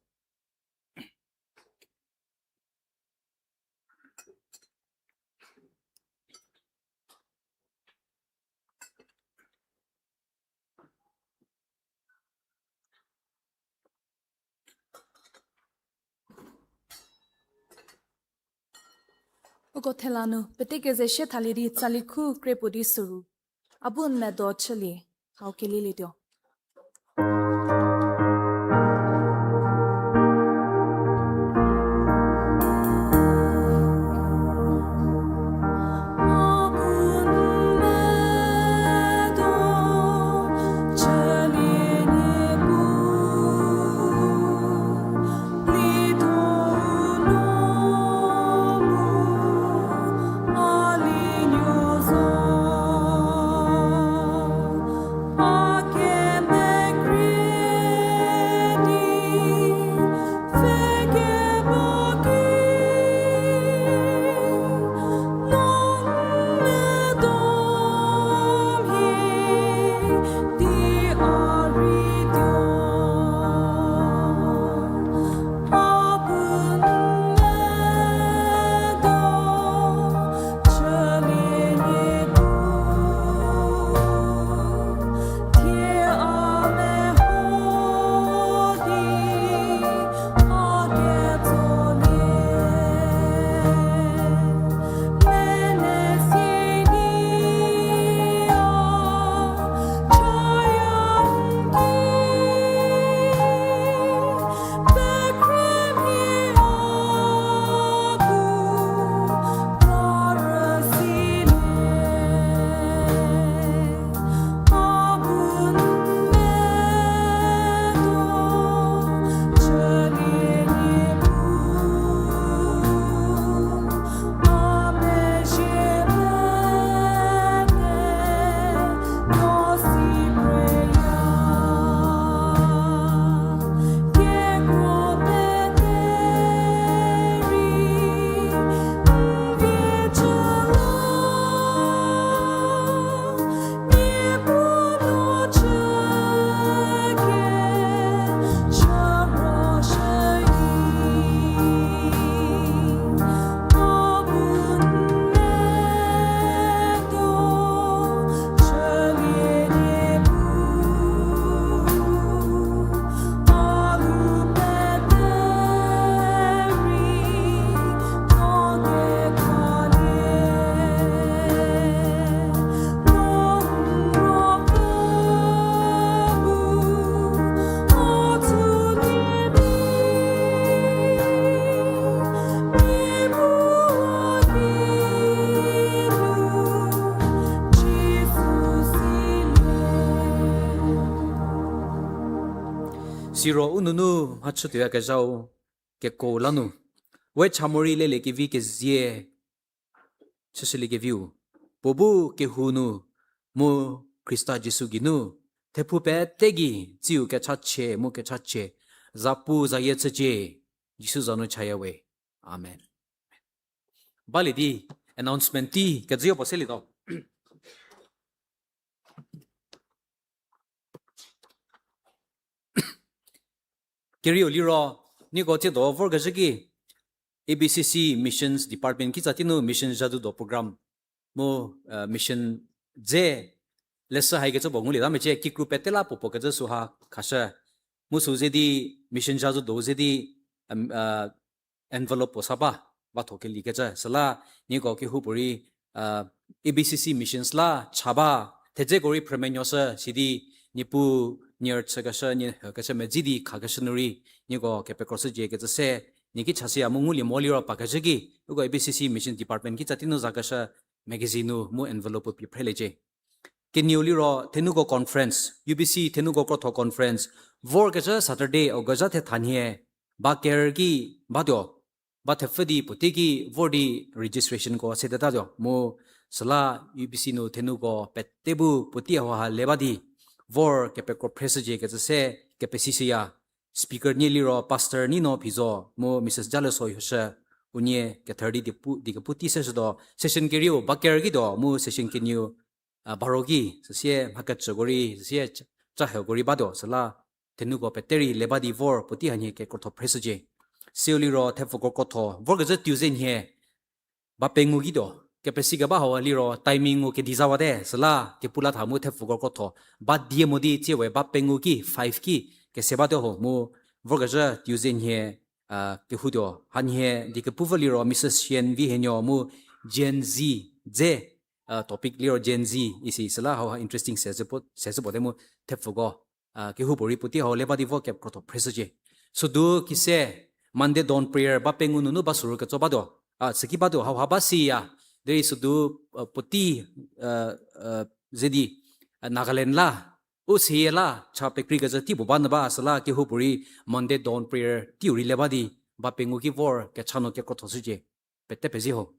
Uko thela nu pete keze sie thalie di tsali khu krie puo di süru. A bu n medo chülie, hau kelielietuo. Siro u nunu mhachütuoyakezhau keko la nu, we cha morei leliekevi kezie chüshüliekeviu, puo bu kehou nu mu Khrista Jisu geinu, thephou pete gei tsiu kechachie mu kechachie, zapuzayie chücie, Jisu za nu chaya we. Amen. Balie di announcement tei kejüyo puo selietuo. Kerieu liro, nieko tsiedo vorkezhü ki, A B C C Missions Department kitsa tei nu mission zhadu do program mu mission dze leshü haikecü puo ngulieta mecie, kikru pete la puo puo kecü süha khashü. Mu sü ze di mission zhadu do ze di envelope puo sa ba, ba tho keliekecü. Süla nieko kehoupuorei A B C C Missions la cha ba, thedzeko rei phrümenuoshü sidi, Niepuu nie rüchükeshü, nie hükeshü medzi di khakeshü nu rei nieko kepekroshücie kecü se, nie ki chashüya mu ngulie mo liro pakeshü ki, uko A B C C Mission Department kitsa tei nu zakeshü magazine nu mu envelope pie phreliecie. Kenieu liro thenuko conference, U B C thenuko krotho conference, vorkezhü Saturday, August zha thethanhie, ba ker ki batuo, ba thepfü di puotei ki vor di registrationko sedetatuo mu, süla U B C nu thenuko pete bu puotei hauha le ba di vor kepekro phreshücie kecü se kepesishüya. Speaker nie liro Pastor Nino Phizo mu Mrs Jaleso Hioshü, unie kether di diepu, dikepu tei seshütuo. Session kerieu ba ker kituo mu session kenieu baro ki, süsie mhakecüko rei, süsie chaheko rei batuo, süla thenuko pete rei le ba di vor puotei hanhie kekrotho phreshücie. Seu liro thepfuko krotho vorkezhü Tuesday nhie ba pengou kituo, kepesikeba hau liro timing ngu kedi zawate, süla kepu la tha mu thepfuko krotho ba die mo di tsiewe ba pengou ki five ki kese batuo ho mu vorkezhü Tuesday nhie kehoutuo. Hanhie dikepupfü liro Mrs Sien Vihenuo mu Gen Z dze, topic liro Gen Z isi, süla hauha interesting sezhü puo, sezhü puote mu thepfuko kehoupuorei puotei hau le ba di vor kekrotho phreshücie. Südu kise Monday dawn prayer ba pengou nunu ba suru ketso batuo, a süki batuo hauha ba siya. Derei südu puotei ze di Nagaland la u seyie la cha pekreikecü tei puo ba nyü ba, süla kehoupuorei Monday dawn prayer teiu rei le ba di ba pengou ki vor kecha nu kekrotho shücie. Pete pezie ho.